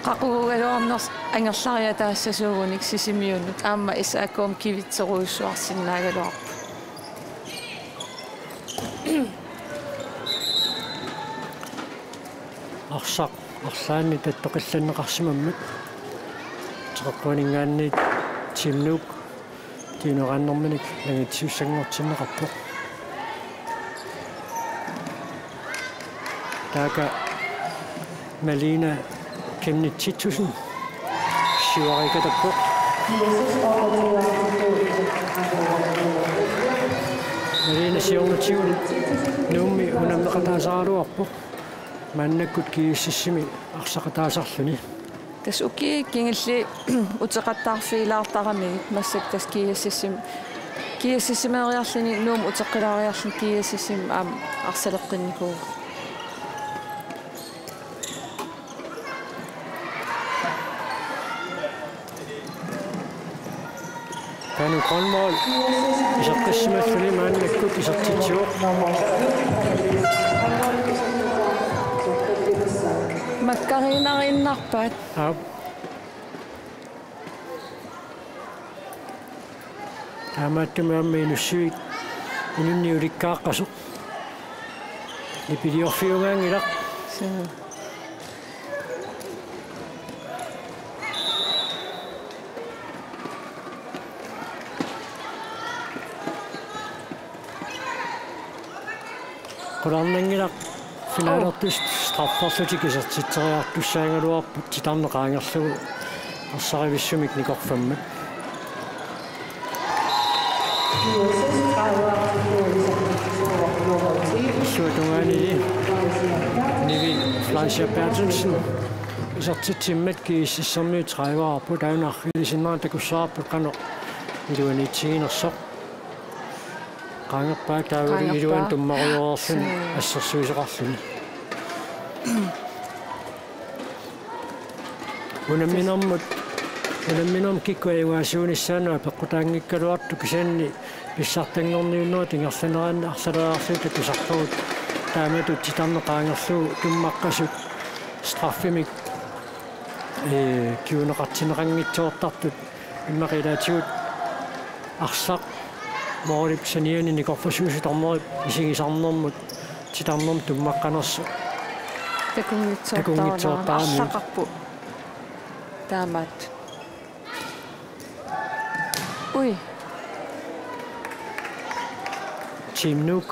Qaqugugaluarneq angerlariataassasuugunik Sisimiunut aamma S A K-mi kivitserujussuarsinnaagaluarpoq. Arsaq arlaannik tattoqillanneqarsimammat. Teqeqquaninngaanniit Team Nuuk tunioraannerminik nangitsissanngortinneqarpoq. Taakku Malene Chemnitz Titussen siuariikatappoq. Malene siornatigut Nuummi unammeqataasaraluarpoq. Maannakkut G S S-imi arsaqataasarluni. Tassa ukiut kingulliit uteqattaarfigilaartaramigit massakkut tassa G S S-im-, G S S-imeeriarluni Nuummut uteqqilaariarluni G S S-imi aamma arsaleqqinnikuuvoq. Taanna Grønvold iseqqissimalluni maannakkut isertitsivoq. Makkariinariinnarpaat. Aap. Taamaattumik aamma Inussivik inunnik ulikkaaqqasoq. Nipiliorfiugaanngilaq. Suu. Qularnanngilaq finaalertut strafferlutik isertitseriartussaagaluarput titarneq qaangerlugu arsarivissumik nikorfammat. Suatungaani Nivi Fleischer Berthelsen isertitsimmat G S S-ermiut tredive-arput taanna arfinisinnaanngilaq takussavarput qanoq iluaniitsiginersoq. Qaangerpaa taavalu Qaangerpaa. Iluani tummarujoorluni Suu. Assersuisoqarluni. Unamminermut, unamminermut kikkut ajugaasuunissaannut apeqqutaanngikkaluartut kisianni pissartanngorniunnerit ingerlaneranni arlaleriarlugit takusarpagut taamatut titarneq qaangerlugu tummaqqasut straffimik, ee, kinguneqartinneqanngitsoortartut immaqa ilaatigut arsaq moorip saniani nikorfassuusoq dommeri isigisarnermut titarnermut tummaqqanersoq. Takunngitsoortarami. Takunngitsoortarami. Arlaqarpoq. Taamaat. Ui. Team Nuuk.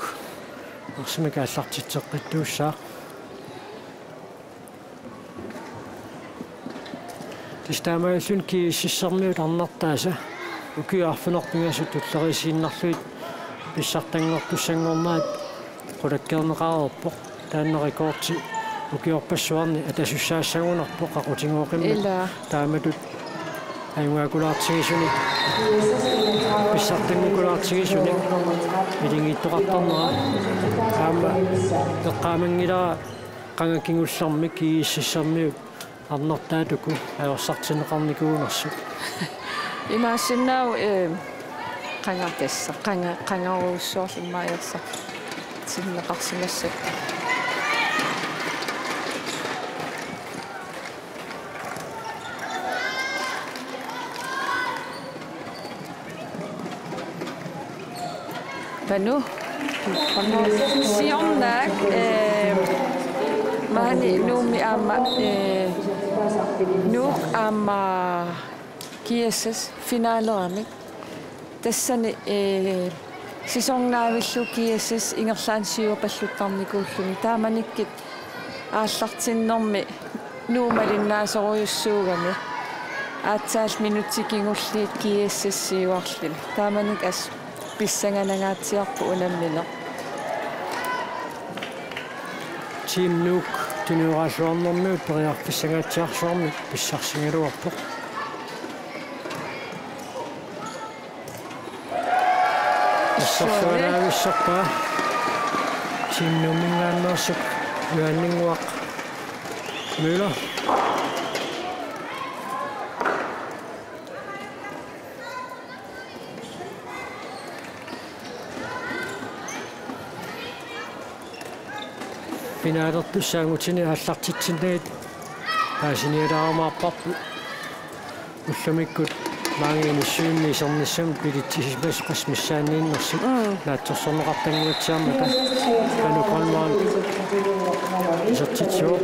Arsamik aallartitseqqittuussaaq. Tassa taamaalilluni G S S-ermiut arnartaasa ukiut arfineq-pingasut tulleriiaannarlugit pissartanngortussanngornerat qulakkeerneqareerpoq. Taanna rekordi ukiorpassuarni atasussaassagunarpoq qaqutigooqimmat. Ilaa. Taamatut ajugaakkulaartigisunik pissartanngukulaartigisunik ilingiittoqartarnera aamma eqqaamanngilara qanga kingullermik G S S-ermiut arnartaata uku ajorsartinneqarnikuunersut. Imaassinnaavoq, ee, qanga tassa, qanga, qangarujussuarlu immaqa ajorsartinneqarsimassappat. Panu. Siornaak, eh, maani Nuummi aamma, eh, Nuuk aamma G S S finaleramik. Tassani, eh, sæsonip naavillugu G S S ingerlaannaq siuapalluttarnikuulluni. Taamanikkut aallartinnermi Nuuk malinnaasorujussuugami. Aatsaat minutsit kingulliit G S S-iuarluni. Taamanikkut assut pissanganangaatsiarpoq unammineq. Team Nuuk tunioraalluarnermiut periarfissangaatsiarsuarmik pissarsigaluarpoq. Assersualaavissorpaa Team Nuumminngaanneersoq Johanninnguaq Møller. Finaalertussat angutini aallartitsinnagit paasinialaarumaarparput. Ullumikkut maanga inissuinni isernissamut bilitsisimasut qassit missaanniinnersut. Mm. Naatsorsorneqartannguatsiarmata Panu Grønvold isertitsivoq.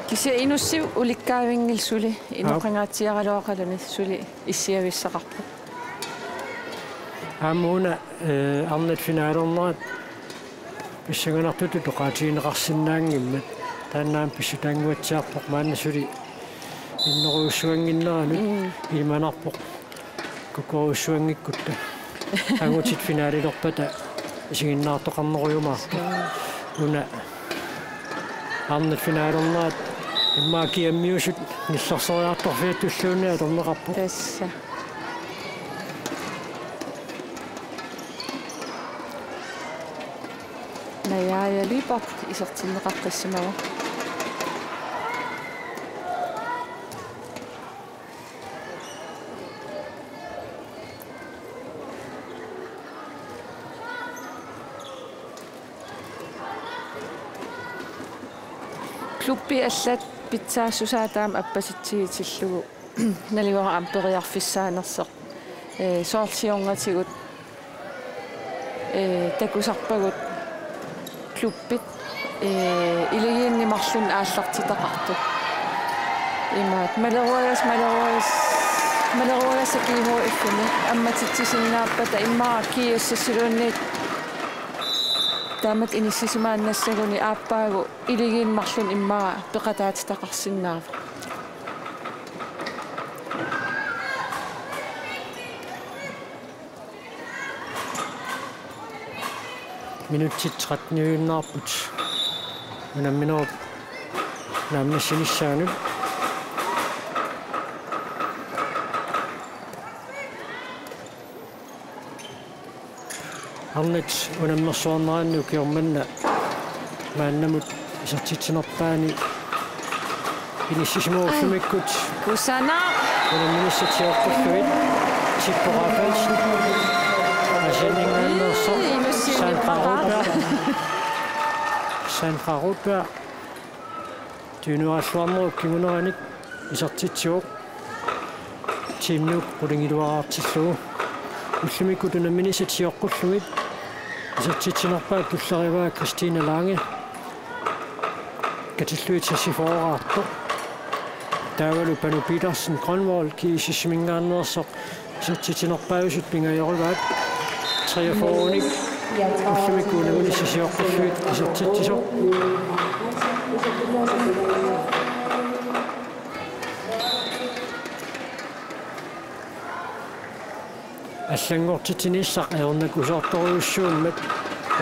Kisianni Inussivik ulikkaavinngilaq suli. Aap. Inoqangaatsiaraluaqaluni suli issiavissaqarpoq. Aamma una, eh, arnat finaalernerat pissanganartutut oqaatigineqarsinnaanngimmat. Taanna aamma pissutaannguatsiarpoq maanna suli innerujussuannginneranut. Mm. Ilimanarpoq kukkorujussuanngikkutta. Angutit finaalilerpata isiginnaartoqarnerujumaarput. Una arnat finaalernerat immaqa kiammiusut nillersoraartorfiatulluunniit atorneqarpoq. Tassa. Najaaja Lyberth isertinneqaqqissimavoq. Klubbit allat pitsaassusaat aamma appasitsigitillugu naluara aamma periarfissaanersoq. Ee, soorlu siornatigut, ee, takusarpagut klubbit, ee, ilagiinni marlunni aallartitaqartut. Imaat, maleruagas, maleruagas, maleruagas. Tassa G H F-imi ammatitsisinnaappata immaqa GSS-iluunniit taamatut inissisimaannassaguni aappaagu iligiinnarluni immaqa peqataatitaqarsinnaavoq. Minutsit tretten-iuinnarput unamminerup naammassinissaanut. Arnat unammersuarneranni ukioq manna maannamut isertitsinerpaani inissisimavoq ullumikkut. Kusanaq. Unamminissat sioqqullugit Tippo Rafaelsen. Aasianninngaanneersoq. Sandra Rudberg. Sandra Rudberg. Tunioralluarnerup kinguneranik isertitsivoq. Team Nuuk qulingiluaartillugu. Ullumikkut unamminissat sioqqullugit isertitsinerpaap tullerivaa Christine Lange. Katillugit seksogfyrreqartoq. Taavalu Panu Petersen Grønvold GSS-iminngaanneersoq isertitsinerpaasut pingajoruaat. Treogfyrrenik ullumikkut unamminissat sioqqullugit isertitsisoq. Allanngortitsinissaq ajornakusoortorujussuummat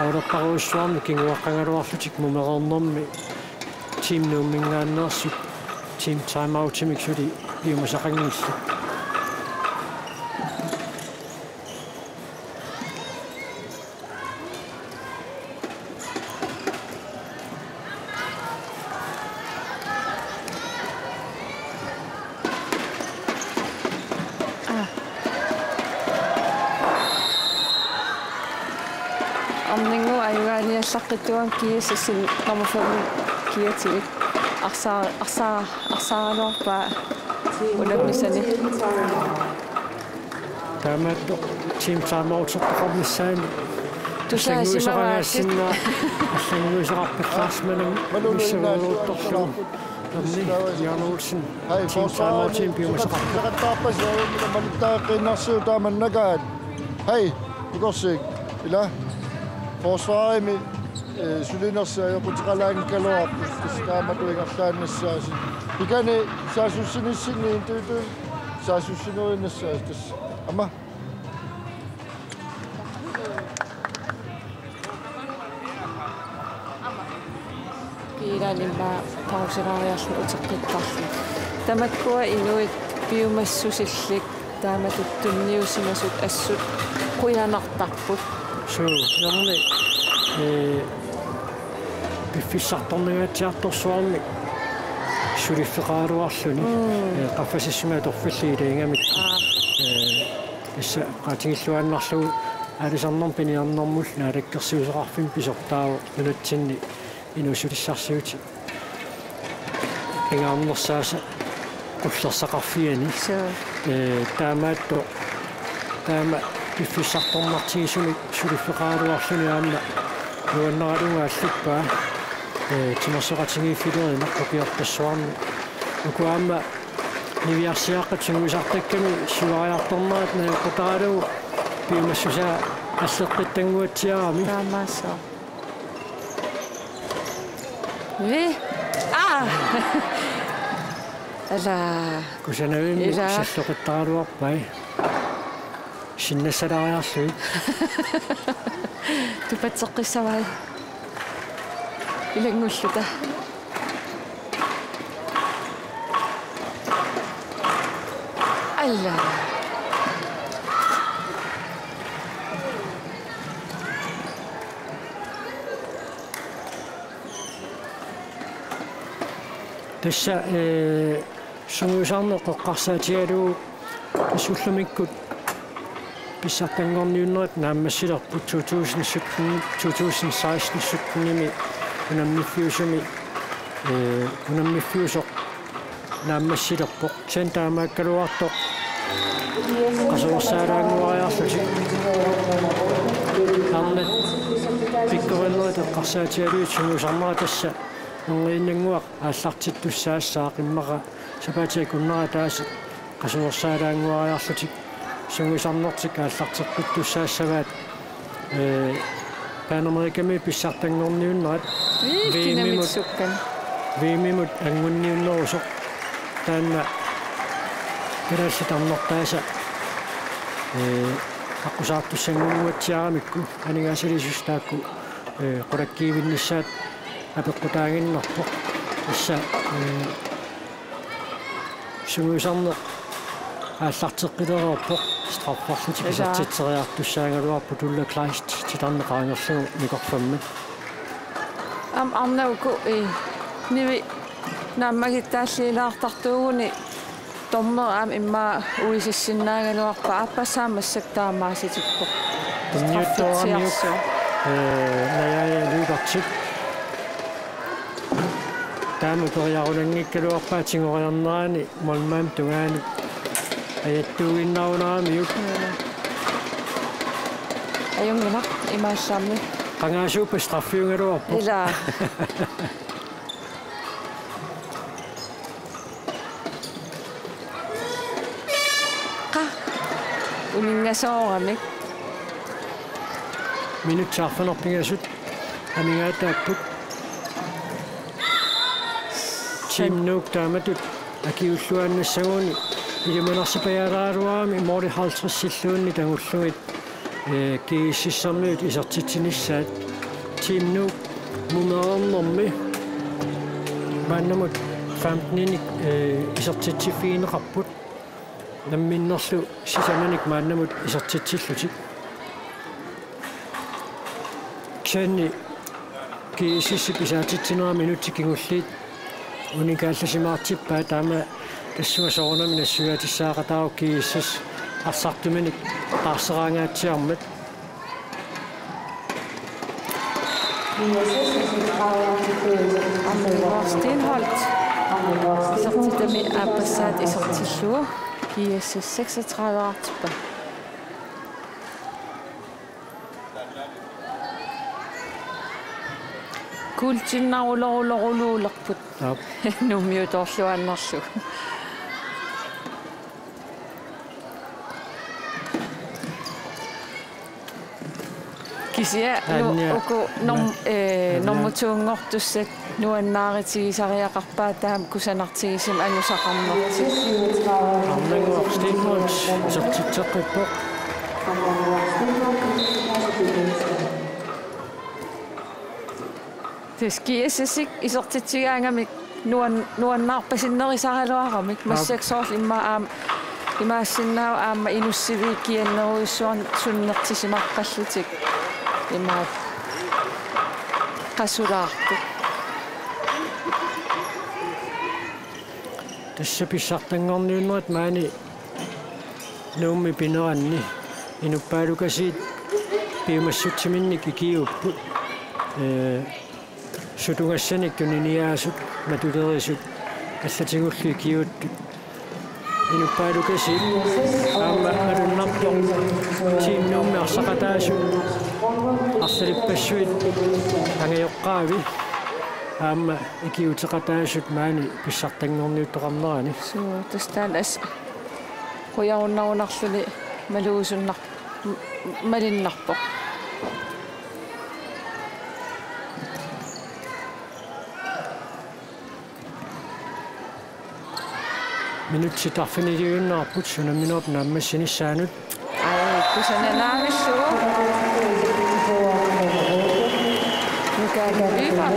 oorlerparujussuarnik kinguaqqagaluarlutik mumereernermi Team Nuumminngaanneersut team timeoutimik suli piumasaqanngillat. Arnannguaq ajugaaniallaqqittuarami GSS-ip nummer fem kiatigit arsaa-, arsaa-, arsaaraluarpaa unammisani. Taamaattoq team timeoutertoqarnissaani tusaasimavarsi. Allannguisoqarpallaarsimanani missaveeruttorlugu. Arni Jan Olsen. Team timeoutinik piumasaqarpoq. Iseqattaarpasi aamma maluttaaqqinnarsuu taamannakaat. Hej, ukorsik. Ila. Forsvarimi, eh, sulinersi ajoquteqalaanngikkaluarpoq. Tassa taamatut ingerlaannassaasi. Pikani saassussinissinni intuitui saassussineruinnassaasi tassa. Aamma. Kiilaanimma pauseraariarluni uteqqittarluni. Tamakkua inuit piumassusillit taamatut tunniusimasut assut qujanartarput. Suu, Erni, ee, piffissartornangaatsiartorsuarmik suliffeqaraluarluni. Mm. Ee, qaffasissumi atorfillit ilagigamikku. Aa. Ee, tassa oqaatigilluinnarlugu aalisarnermut piniarnermullu Naalakkersuisoqarfimmi pisortaavoq nunatsinni inuussutissarsiutit pingaarnersaasa qullersaqarfiani. Suu. Ee, taamaattoq taama piffissartornartigisumik suliffeqaraluarluni aamma nuannaralugu aalluppaa, ee, timersoqatigiiffilerineq ukiorpassuarni. Uku aamma niviarsiaqqat sungiusartakkami siuariartornerat najoqqutaralugu piumassusaa alleqqittannguatsiarami. Taamaassooq. Vi? Aa! Ala. Kusanavimmi ila salloqittaraluarpai. Sinnassalaariarlugit. Tupatseqqissavai. Ilanngulluta. Alla. Tassa, ee, sungiusarneq eqqarsaatigalugu tassa ullumikkut pissartanngorniunnerit naammassilerput to tusind sytten, to tusind seksten sytten-imi unammiffiusumi, ee, unammiffiusoq naammassilerpoq. Kisianni taamaakkaluartoq qasuersaalaannguariarlutik. Arnat pikkorinnerit eqqarsaatigalugit sungiusarnera tassa erniinnannguaq aallartittussaassaaq immaqa sapaatip akunnera ataaseq Qasuersaalaannguariarlutik sungiusarnertik aallarteqqittussaassavaat, ee, Panamerikami pissartanngorniunnerat. Ii, V M-imut, kinamit sukkan. V M-imut angunniunnerusoq taanna kalaallit arnartaasa, ee, aqqusaartussanngunnguatsiaramikku aningaasaliissuseq taakku, ee, qulakkiivinnissaat apeqqutaaginnarpoq. Tassa, ee, sungiusarneq aallarteqqilereerpoq, strafferlutik. Ilaa. Isertitseriartussaagaluarpoq Tuula Kleist titarneq qaangerlugu nikorfammat. Aamma arnat uku, ii, Nivi naammagittaalliilaartartuuguni dommeri aamma immaqa uisissinnaagaluarpaa, aappassaa massakkut taamaasitippoq. Tunniuttooramiuk, straffetsiarsuaq. Ee, Najaaja Lyberthip. Taama periarulanngikkaluarpaa tigoriarnerani målmandip tungaanut ajattuuginnarunaramiuk. Mm. Ajunngilaq imaallarmi. Qangaasuuppat straffiugaluarpoq. Ilaa. Qa. Uninngasooramik. Minutsit arfineq-pingasut amigaataapput. Team Nuuk taamatut akiulluaannassagunik ilimanarsipajaalaaraluarami måli halvtredsilluunniit tangullugit, ee, GSS-ermiut isertitsinissaat. Team Nuuk mumereernermi maannamut femteninik, ee, isertitsiffigineqarput. Namminnerlu sisamanik maannamut isertitsillutik. Kisianni GSS-ip isaatitsinera minutsit kingulliit unikaallasimaartippaat, taama tassunga soorunami nassuiaatissaaqataavoq GSS arsartuminik taarseraangaatsiarmat. Steenholdt. Isertitami aappassaat isertillugu. GSS seksogtredive-rartippoq. Kuultinnaruloruloruluulerput. Aap. Nuummiutoorluaannarlugu. Kisianni nu-, Anja. Uku norm-, Anja. Ee, Anja. Normu to-nngortussat nuannaarutigisariaqarpaat taama kusanartigisumik angusaqarnertik. Arnannguaq Steenholdt isertitseqqippoq. Tassa GSS-ip isertitsigaangamik nuan-, nuannaarpasinnerisaraluaramik. Aap. Massakkut soorlu immaqa aamma imaassinnaavoq aamma inussiviit kiannerujussuarnik sunnertisimaqqallutik. Imaappoq qasulaartut. Tassa pissartanngorniunnerat maani Nuummi pineranni inuppaalukasiit piumassutsiminnik ikiuupput. Ee, sutugassanik tuniniaasut, matulerisut allatigullu ikiuuttut. Inuppaalukasiit aamma malunnarpoq Team Nuummi arsaqataasut arsalippassuit angajoqqaavi aamma ikiuuteqataasut maani pissartanngorniuttoqarnerani. Suu, tassa taanna as-, qujarunnarunarluni malugisunnar-, m-, malinnarpoq. Minutsit arfiniliuinnarput sunamminerput naammassinissaanut. Ai, kusananaavillugu. Nukaagaliipa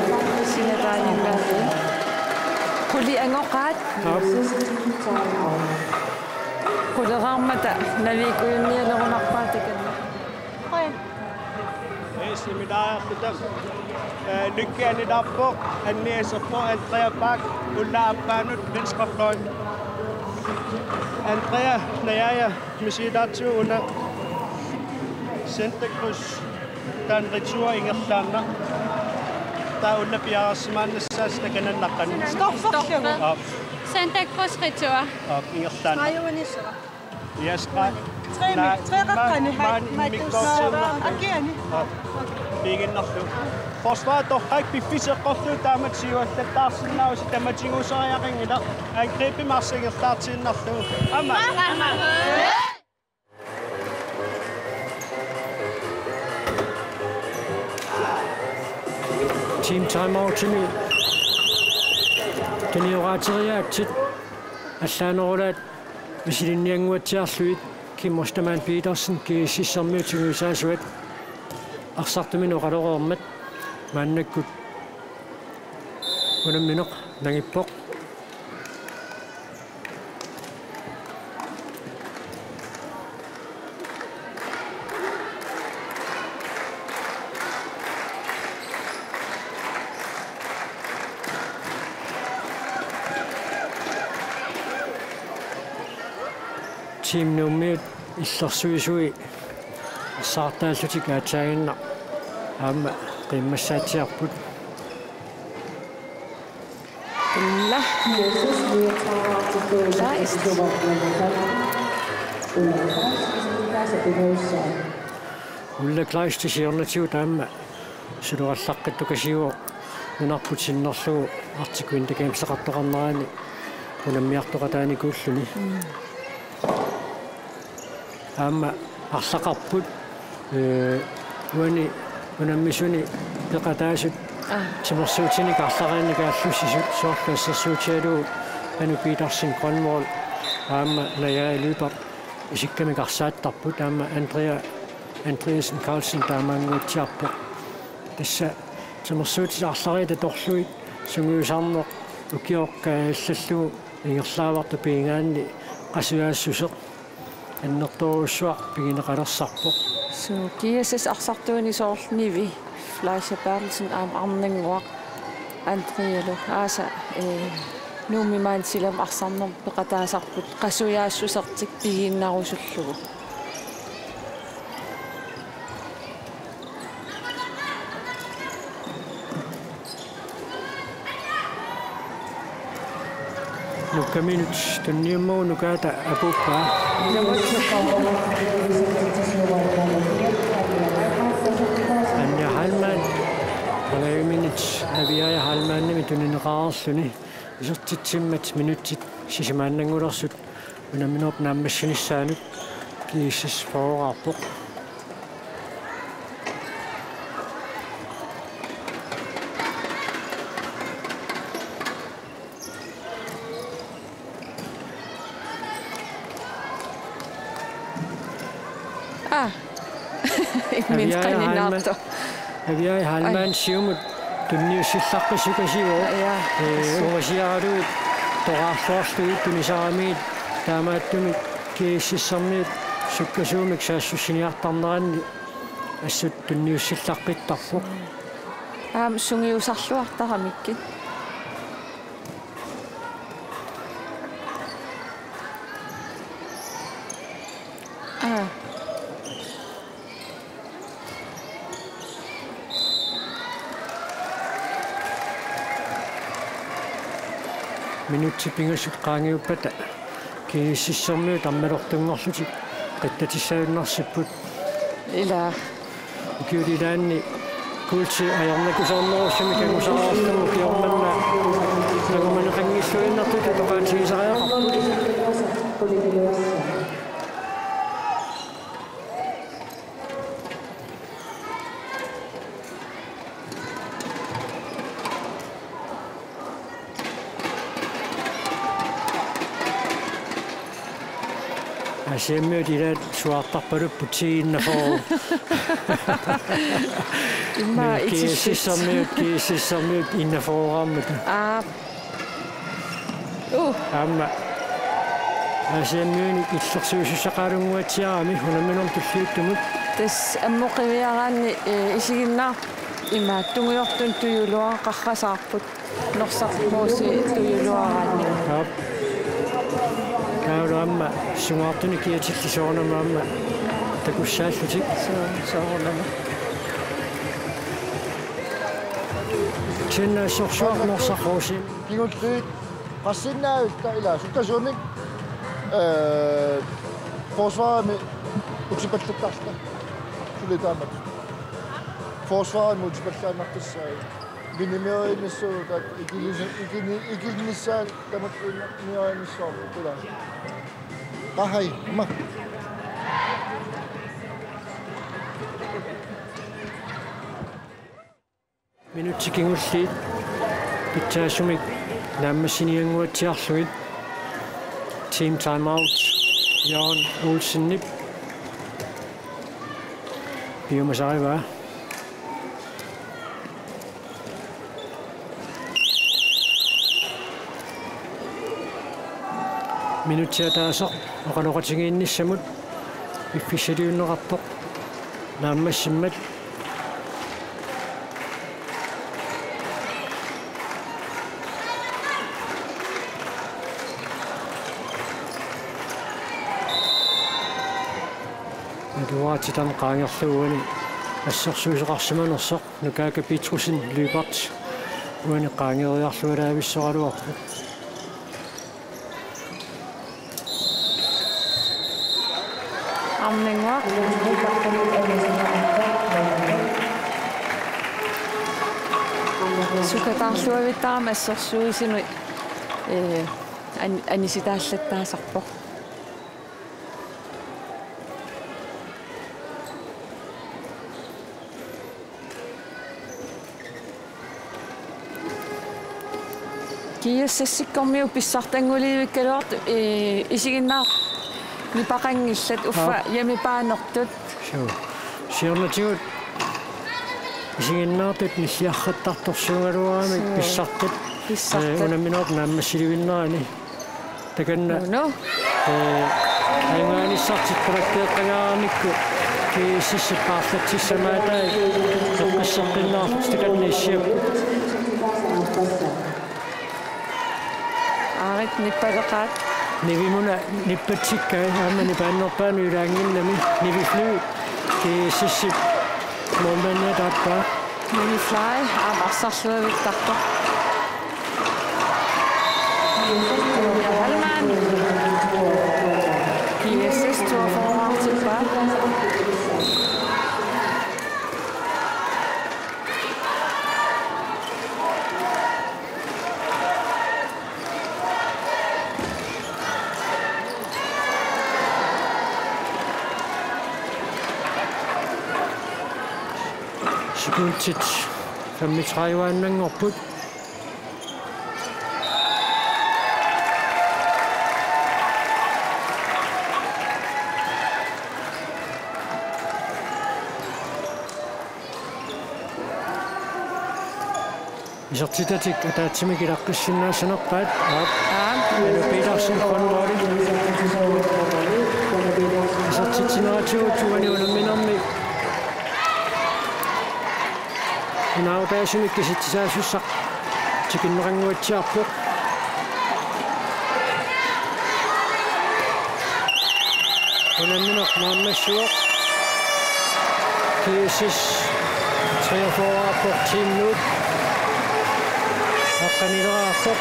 sinataaninngaanniit. Quli angoqaat. Aap. Quleraarmata naviikkujunnialerunarpaa takanna. Qoi. Ee, seminariarluta. Ee, Lykke anilaarpoq, Anni Aserpo, Andrea Bak, ulla aappaanut venstre fløj. Andrea Najaaja misigilaartigu una centerkryds, taanna retur ingerlaannaq. Taava ulla piareersimaannassaasi takanna naqqani. Stofferlugu. Aap. Centerkryds retur. Aap, ingerlaannaq. Streg under. Ja, streg. Tre mi-, naa, tre maa-, maa-, maa-, mikkoorsuunnga. Akiani. Aap. Piiginnarlugu. Forsvar torrak piffissaq eqqorlugu taamatut siuallattaarsinnaavusi, tamatiguusariaqanngilaq, angribimik arsaq ingerlaartiinnarlugu. Aamma. Team timeoutimi tunioraatigiaatsit allaanerulaat misilinniannguatsiarlugit Kim Ostermann Petersen GSS-ermiut sungiusaasuat arsartuminut oqaloreermat maannakkut unammineq nangippoq. Team Nuummiut illersuisui saartaallutik aatsaaginnaq aamma qiimmassaatsiarput. Ulla Kleist. Ulla Kleist siornatigut aamma suleqallaqqittukasiuvoq nunarput sinnerlugu Arctic Winter Gameseqartoqarnerani unammiartoqataanikuulluni. Mm. Aamma arlaqarput, ee, uani unammisuni peqataasut. Aa. Timersuutinik arlariinnik aallussisut soorlu assersuutigalugu Anu Petersen Grønvold aamma Naja Lyberth isikkamik arsaattarput, aamma Andrea Andreasen Carlsen taamaannguatsiarpoq. Tassa timersuutit arlariit atorlugit sungiusarneq ukioq kaajallallugu ingerlaavartoq pigigaanni qasujaassuseq annertoorujussuaq pigineqalersarpoq. Suu, GSS arsartuini soorlu Nivi Fleischer Berthelsen aamma Arnannguaq Andrealu aasa, ee, Nuummi maani silamut arsarnermut peqataasarput qasujaassusertik pigiinnarusullugu. Nukkaminut tunniummagu Nukaata apuuppaa. Anja Heilmann, qangajuminut Aviaja Heilmannimit tunineqareerluni isertitsimmat minutsit sisamanngornersut unamminerup naammassinissaanut GSS fyrreqarpoq. Aa. Imminut Aviaja Heilmann. Qaninaartoq. Aviaja Heilmann. Ai. Siumut tunniussillaqqissukasiuvoq. Ja. Ee, ungasiaralugit toraarluarlugit tunisaramiit taamaattumik GSS-ermiut sukkasuumik saassussiniartarneranni assut tunniussillaqqittarpoq. Aamma sungiusarluartaramikkit. Aa. Minutsit pingasut qaangiuppata GSS-ermiut ammalortunngorlutik qittatissaajunnaarsipput. Ilaa. Ukiulilaanni kuulti ajornakusoornerusumik angusaqarlugu ukioq manna nangumaneqanngilluinnartutut oqaatigisariaqarput. Aasiammiut ilaat suaartarpalupput ti enogfyrre. Immaqa itillit. GSS-ermiut, GSS-ermiut enogfyrre-rarmata. Aa. Uh. Aamma. Aasiammiunik illersuisussaqalunnguatsiarami unamminermut tulliuttumut. Tassa ammut qiviaraanni, eh, isiginnaarpoq imaattungujoortun tujuluaqarrasaarput. Norsaq Moose tujuluaraanni. Aap. Taavalu aamma sungaartunik kiatillit soorunami aamma takussaallutik. Soo-, soorunami. Tiinna sorsuaq Norsaq Moose. Kingulliit qassinnaavilluta ilaa sukkasuumik, ee, forsvarimi utsipallattarluta. Suli taamak. Forsvaret multipallaannartussaavoq. Minimeriinissuugut ikilisa-, ikini-, ikilissaat tamakkuinnaq minimeriinissuarmut tulaa. Qahai, ma. Minutsit kingulliit pitsaasumik naammassiniannguatsiarlugit. Team timeout Jørgen Olsenip piumasarivaa. Minutsit ataaseq oqaloqatigiinnissamut piffissaliunneqarpoq naammassimmat. Eduardi taanna qaangerlugu uani assersuisoqarsimanersoq. Nukaaka Petrussen, Lyberth, uani qaangeriarlualaavissoraluarpoq. Arnannguaq. Sukataarluavittarami assersuisunut, ee, an-, anisitaallattaasarpoq. GSS-ikkormiut pissartanngulivikkaluartut, ee, isiginnaartut nipaqanngillat uffa. Aa. Hjemmebaanertut. Suu. Siornatigut isiginnaartut nissiarrattartorsuugaluaramik. Suu. Pissartut. Pissartut. Ee, unamminerup naammassilivinnerani. Takanna. Uno. Ee, ajugaanissartik qulakkeeqqangaaramikku GSS-ip paarlatsissamaataat eqqisseqqinnaarlutik takanna issiapput. Aarit nippaleqaat. Nivimuna nippatsikkai aamma nipaannerpaanut ilaanngimmat Nivi Fly GSS-ip målmandia taappaa. Nivi Fly aamma arsarluavittarpoq. Halman. GSS toogfyrre. Sekundit femogtredive-annanngorput. Isertitatik ataatsimik ilaqqissinnaassanerpaat. Aap. Aap. Anu Petersen, håndmål. Isertitsineratigut uani unamminermi unaarutaasumik kisitsisaasussaaq tikinneqannguatsiarpoq. Unammineq naammassivoq. GSS treogfyrre-arpoq, Team Nuuk aqqanileraarpoq.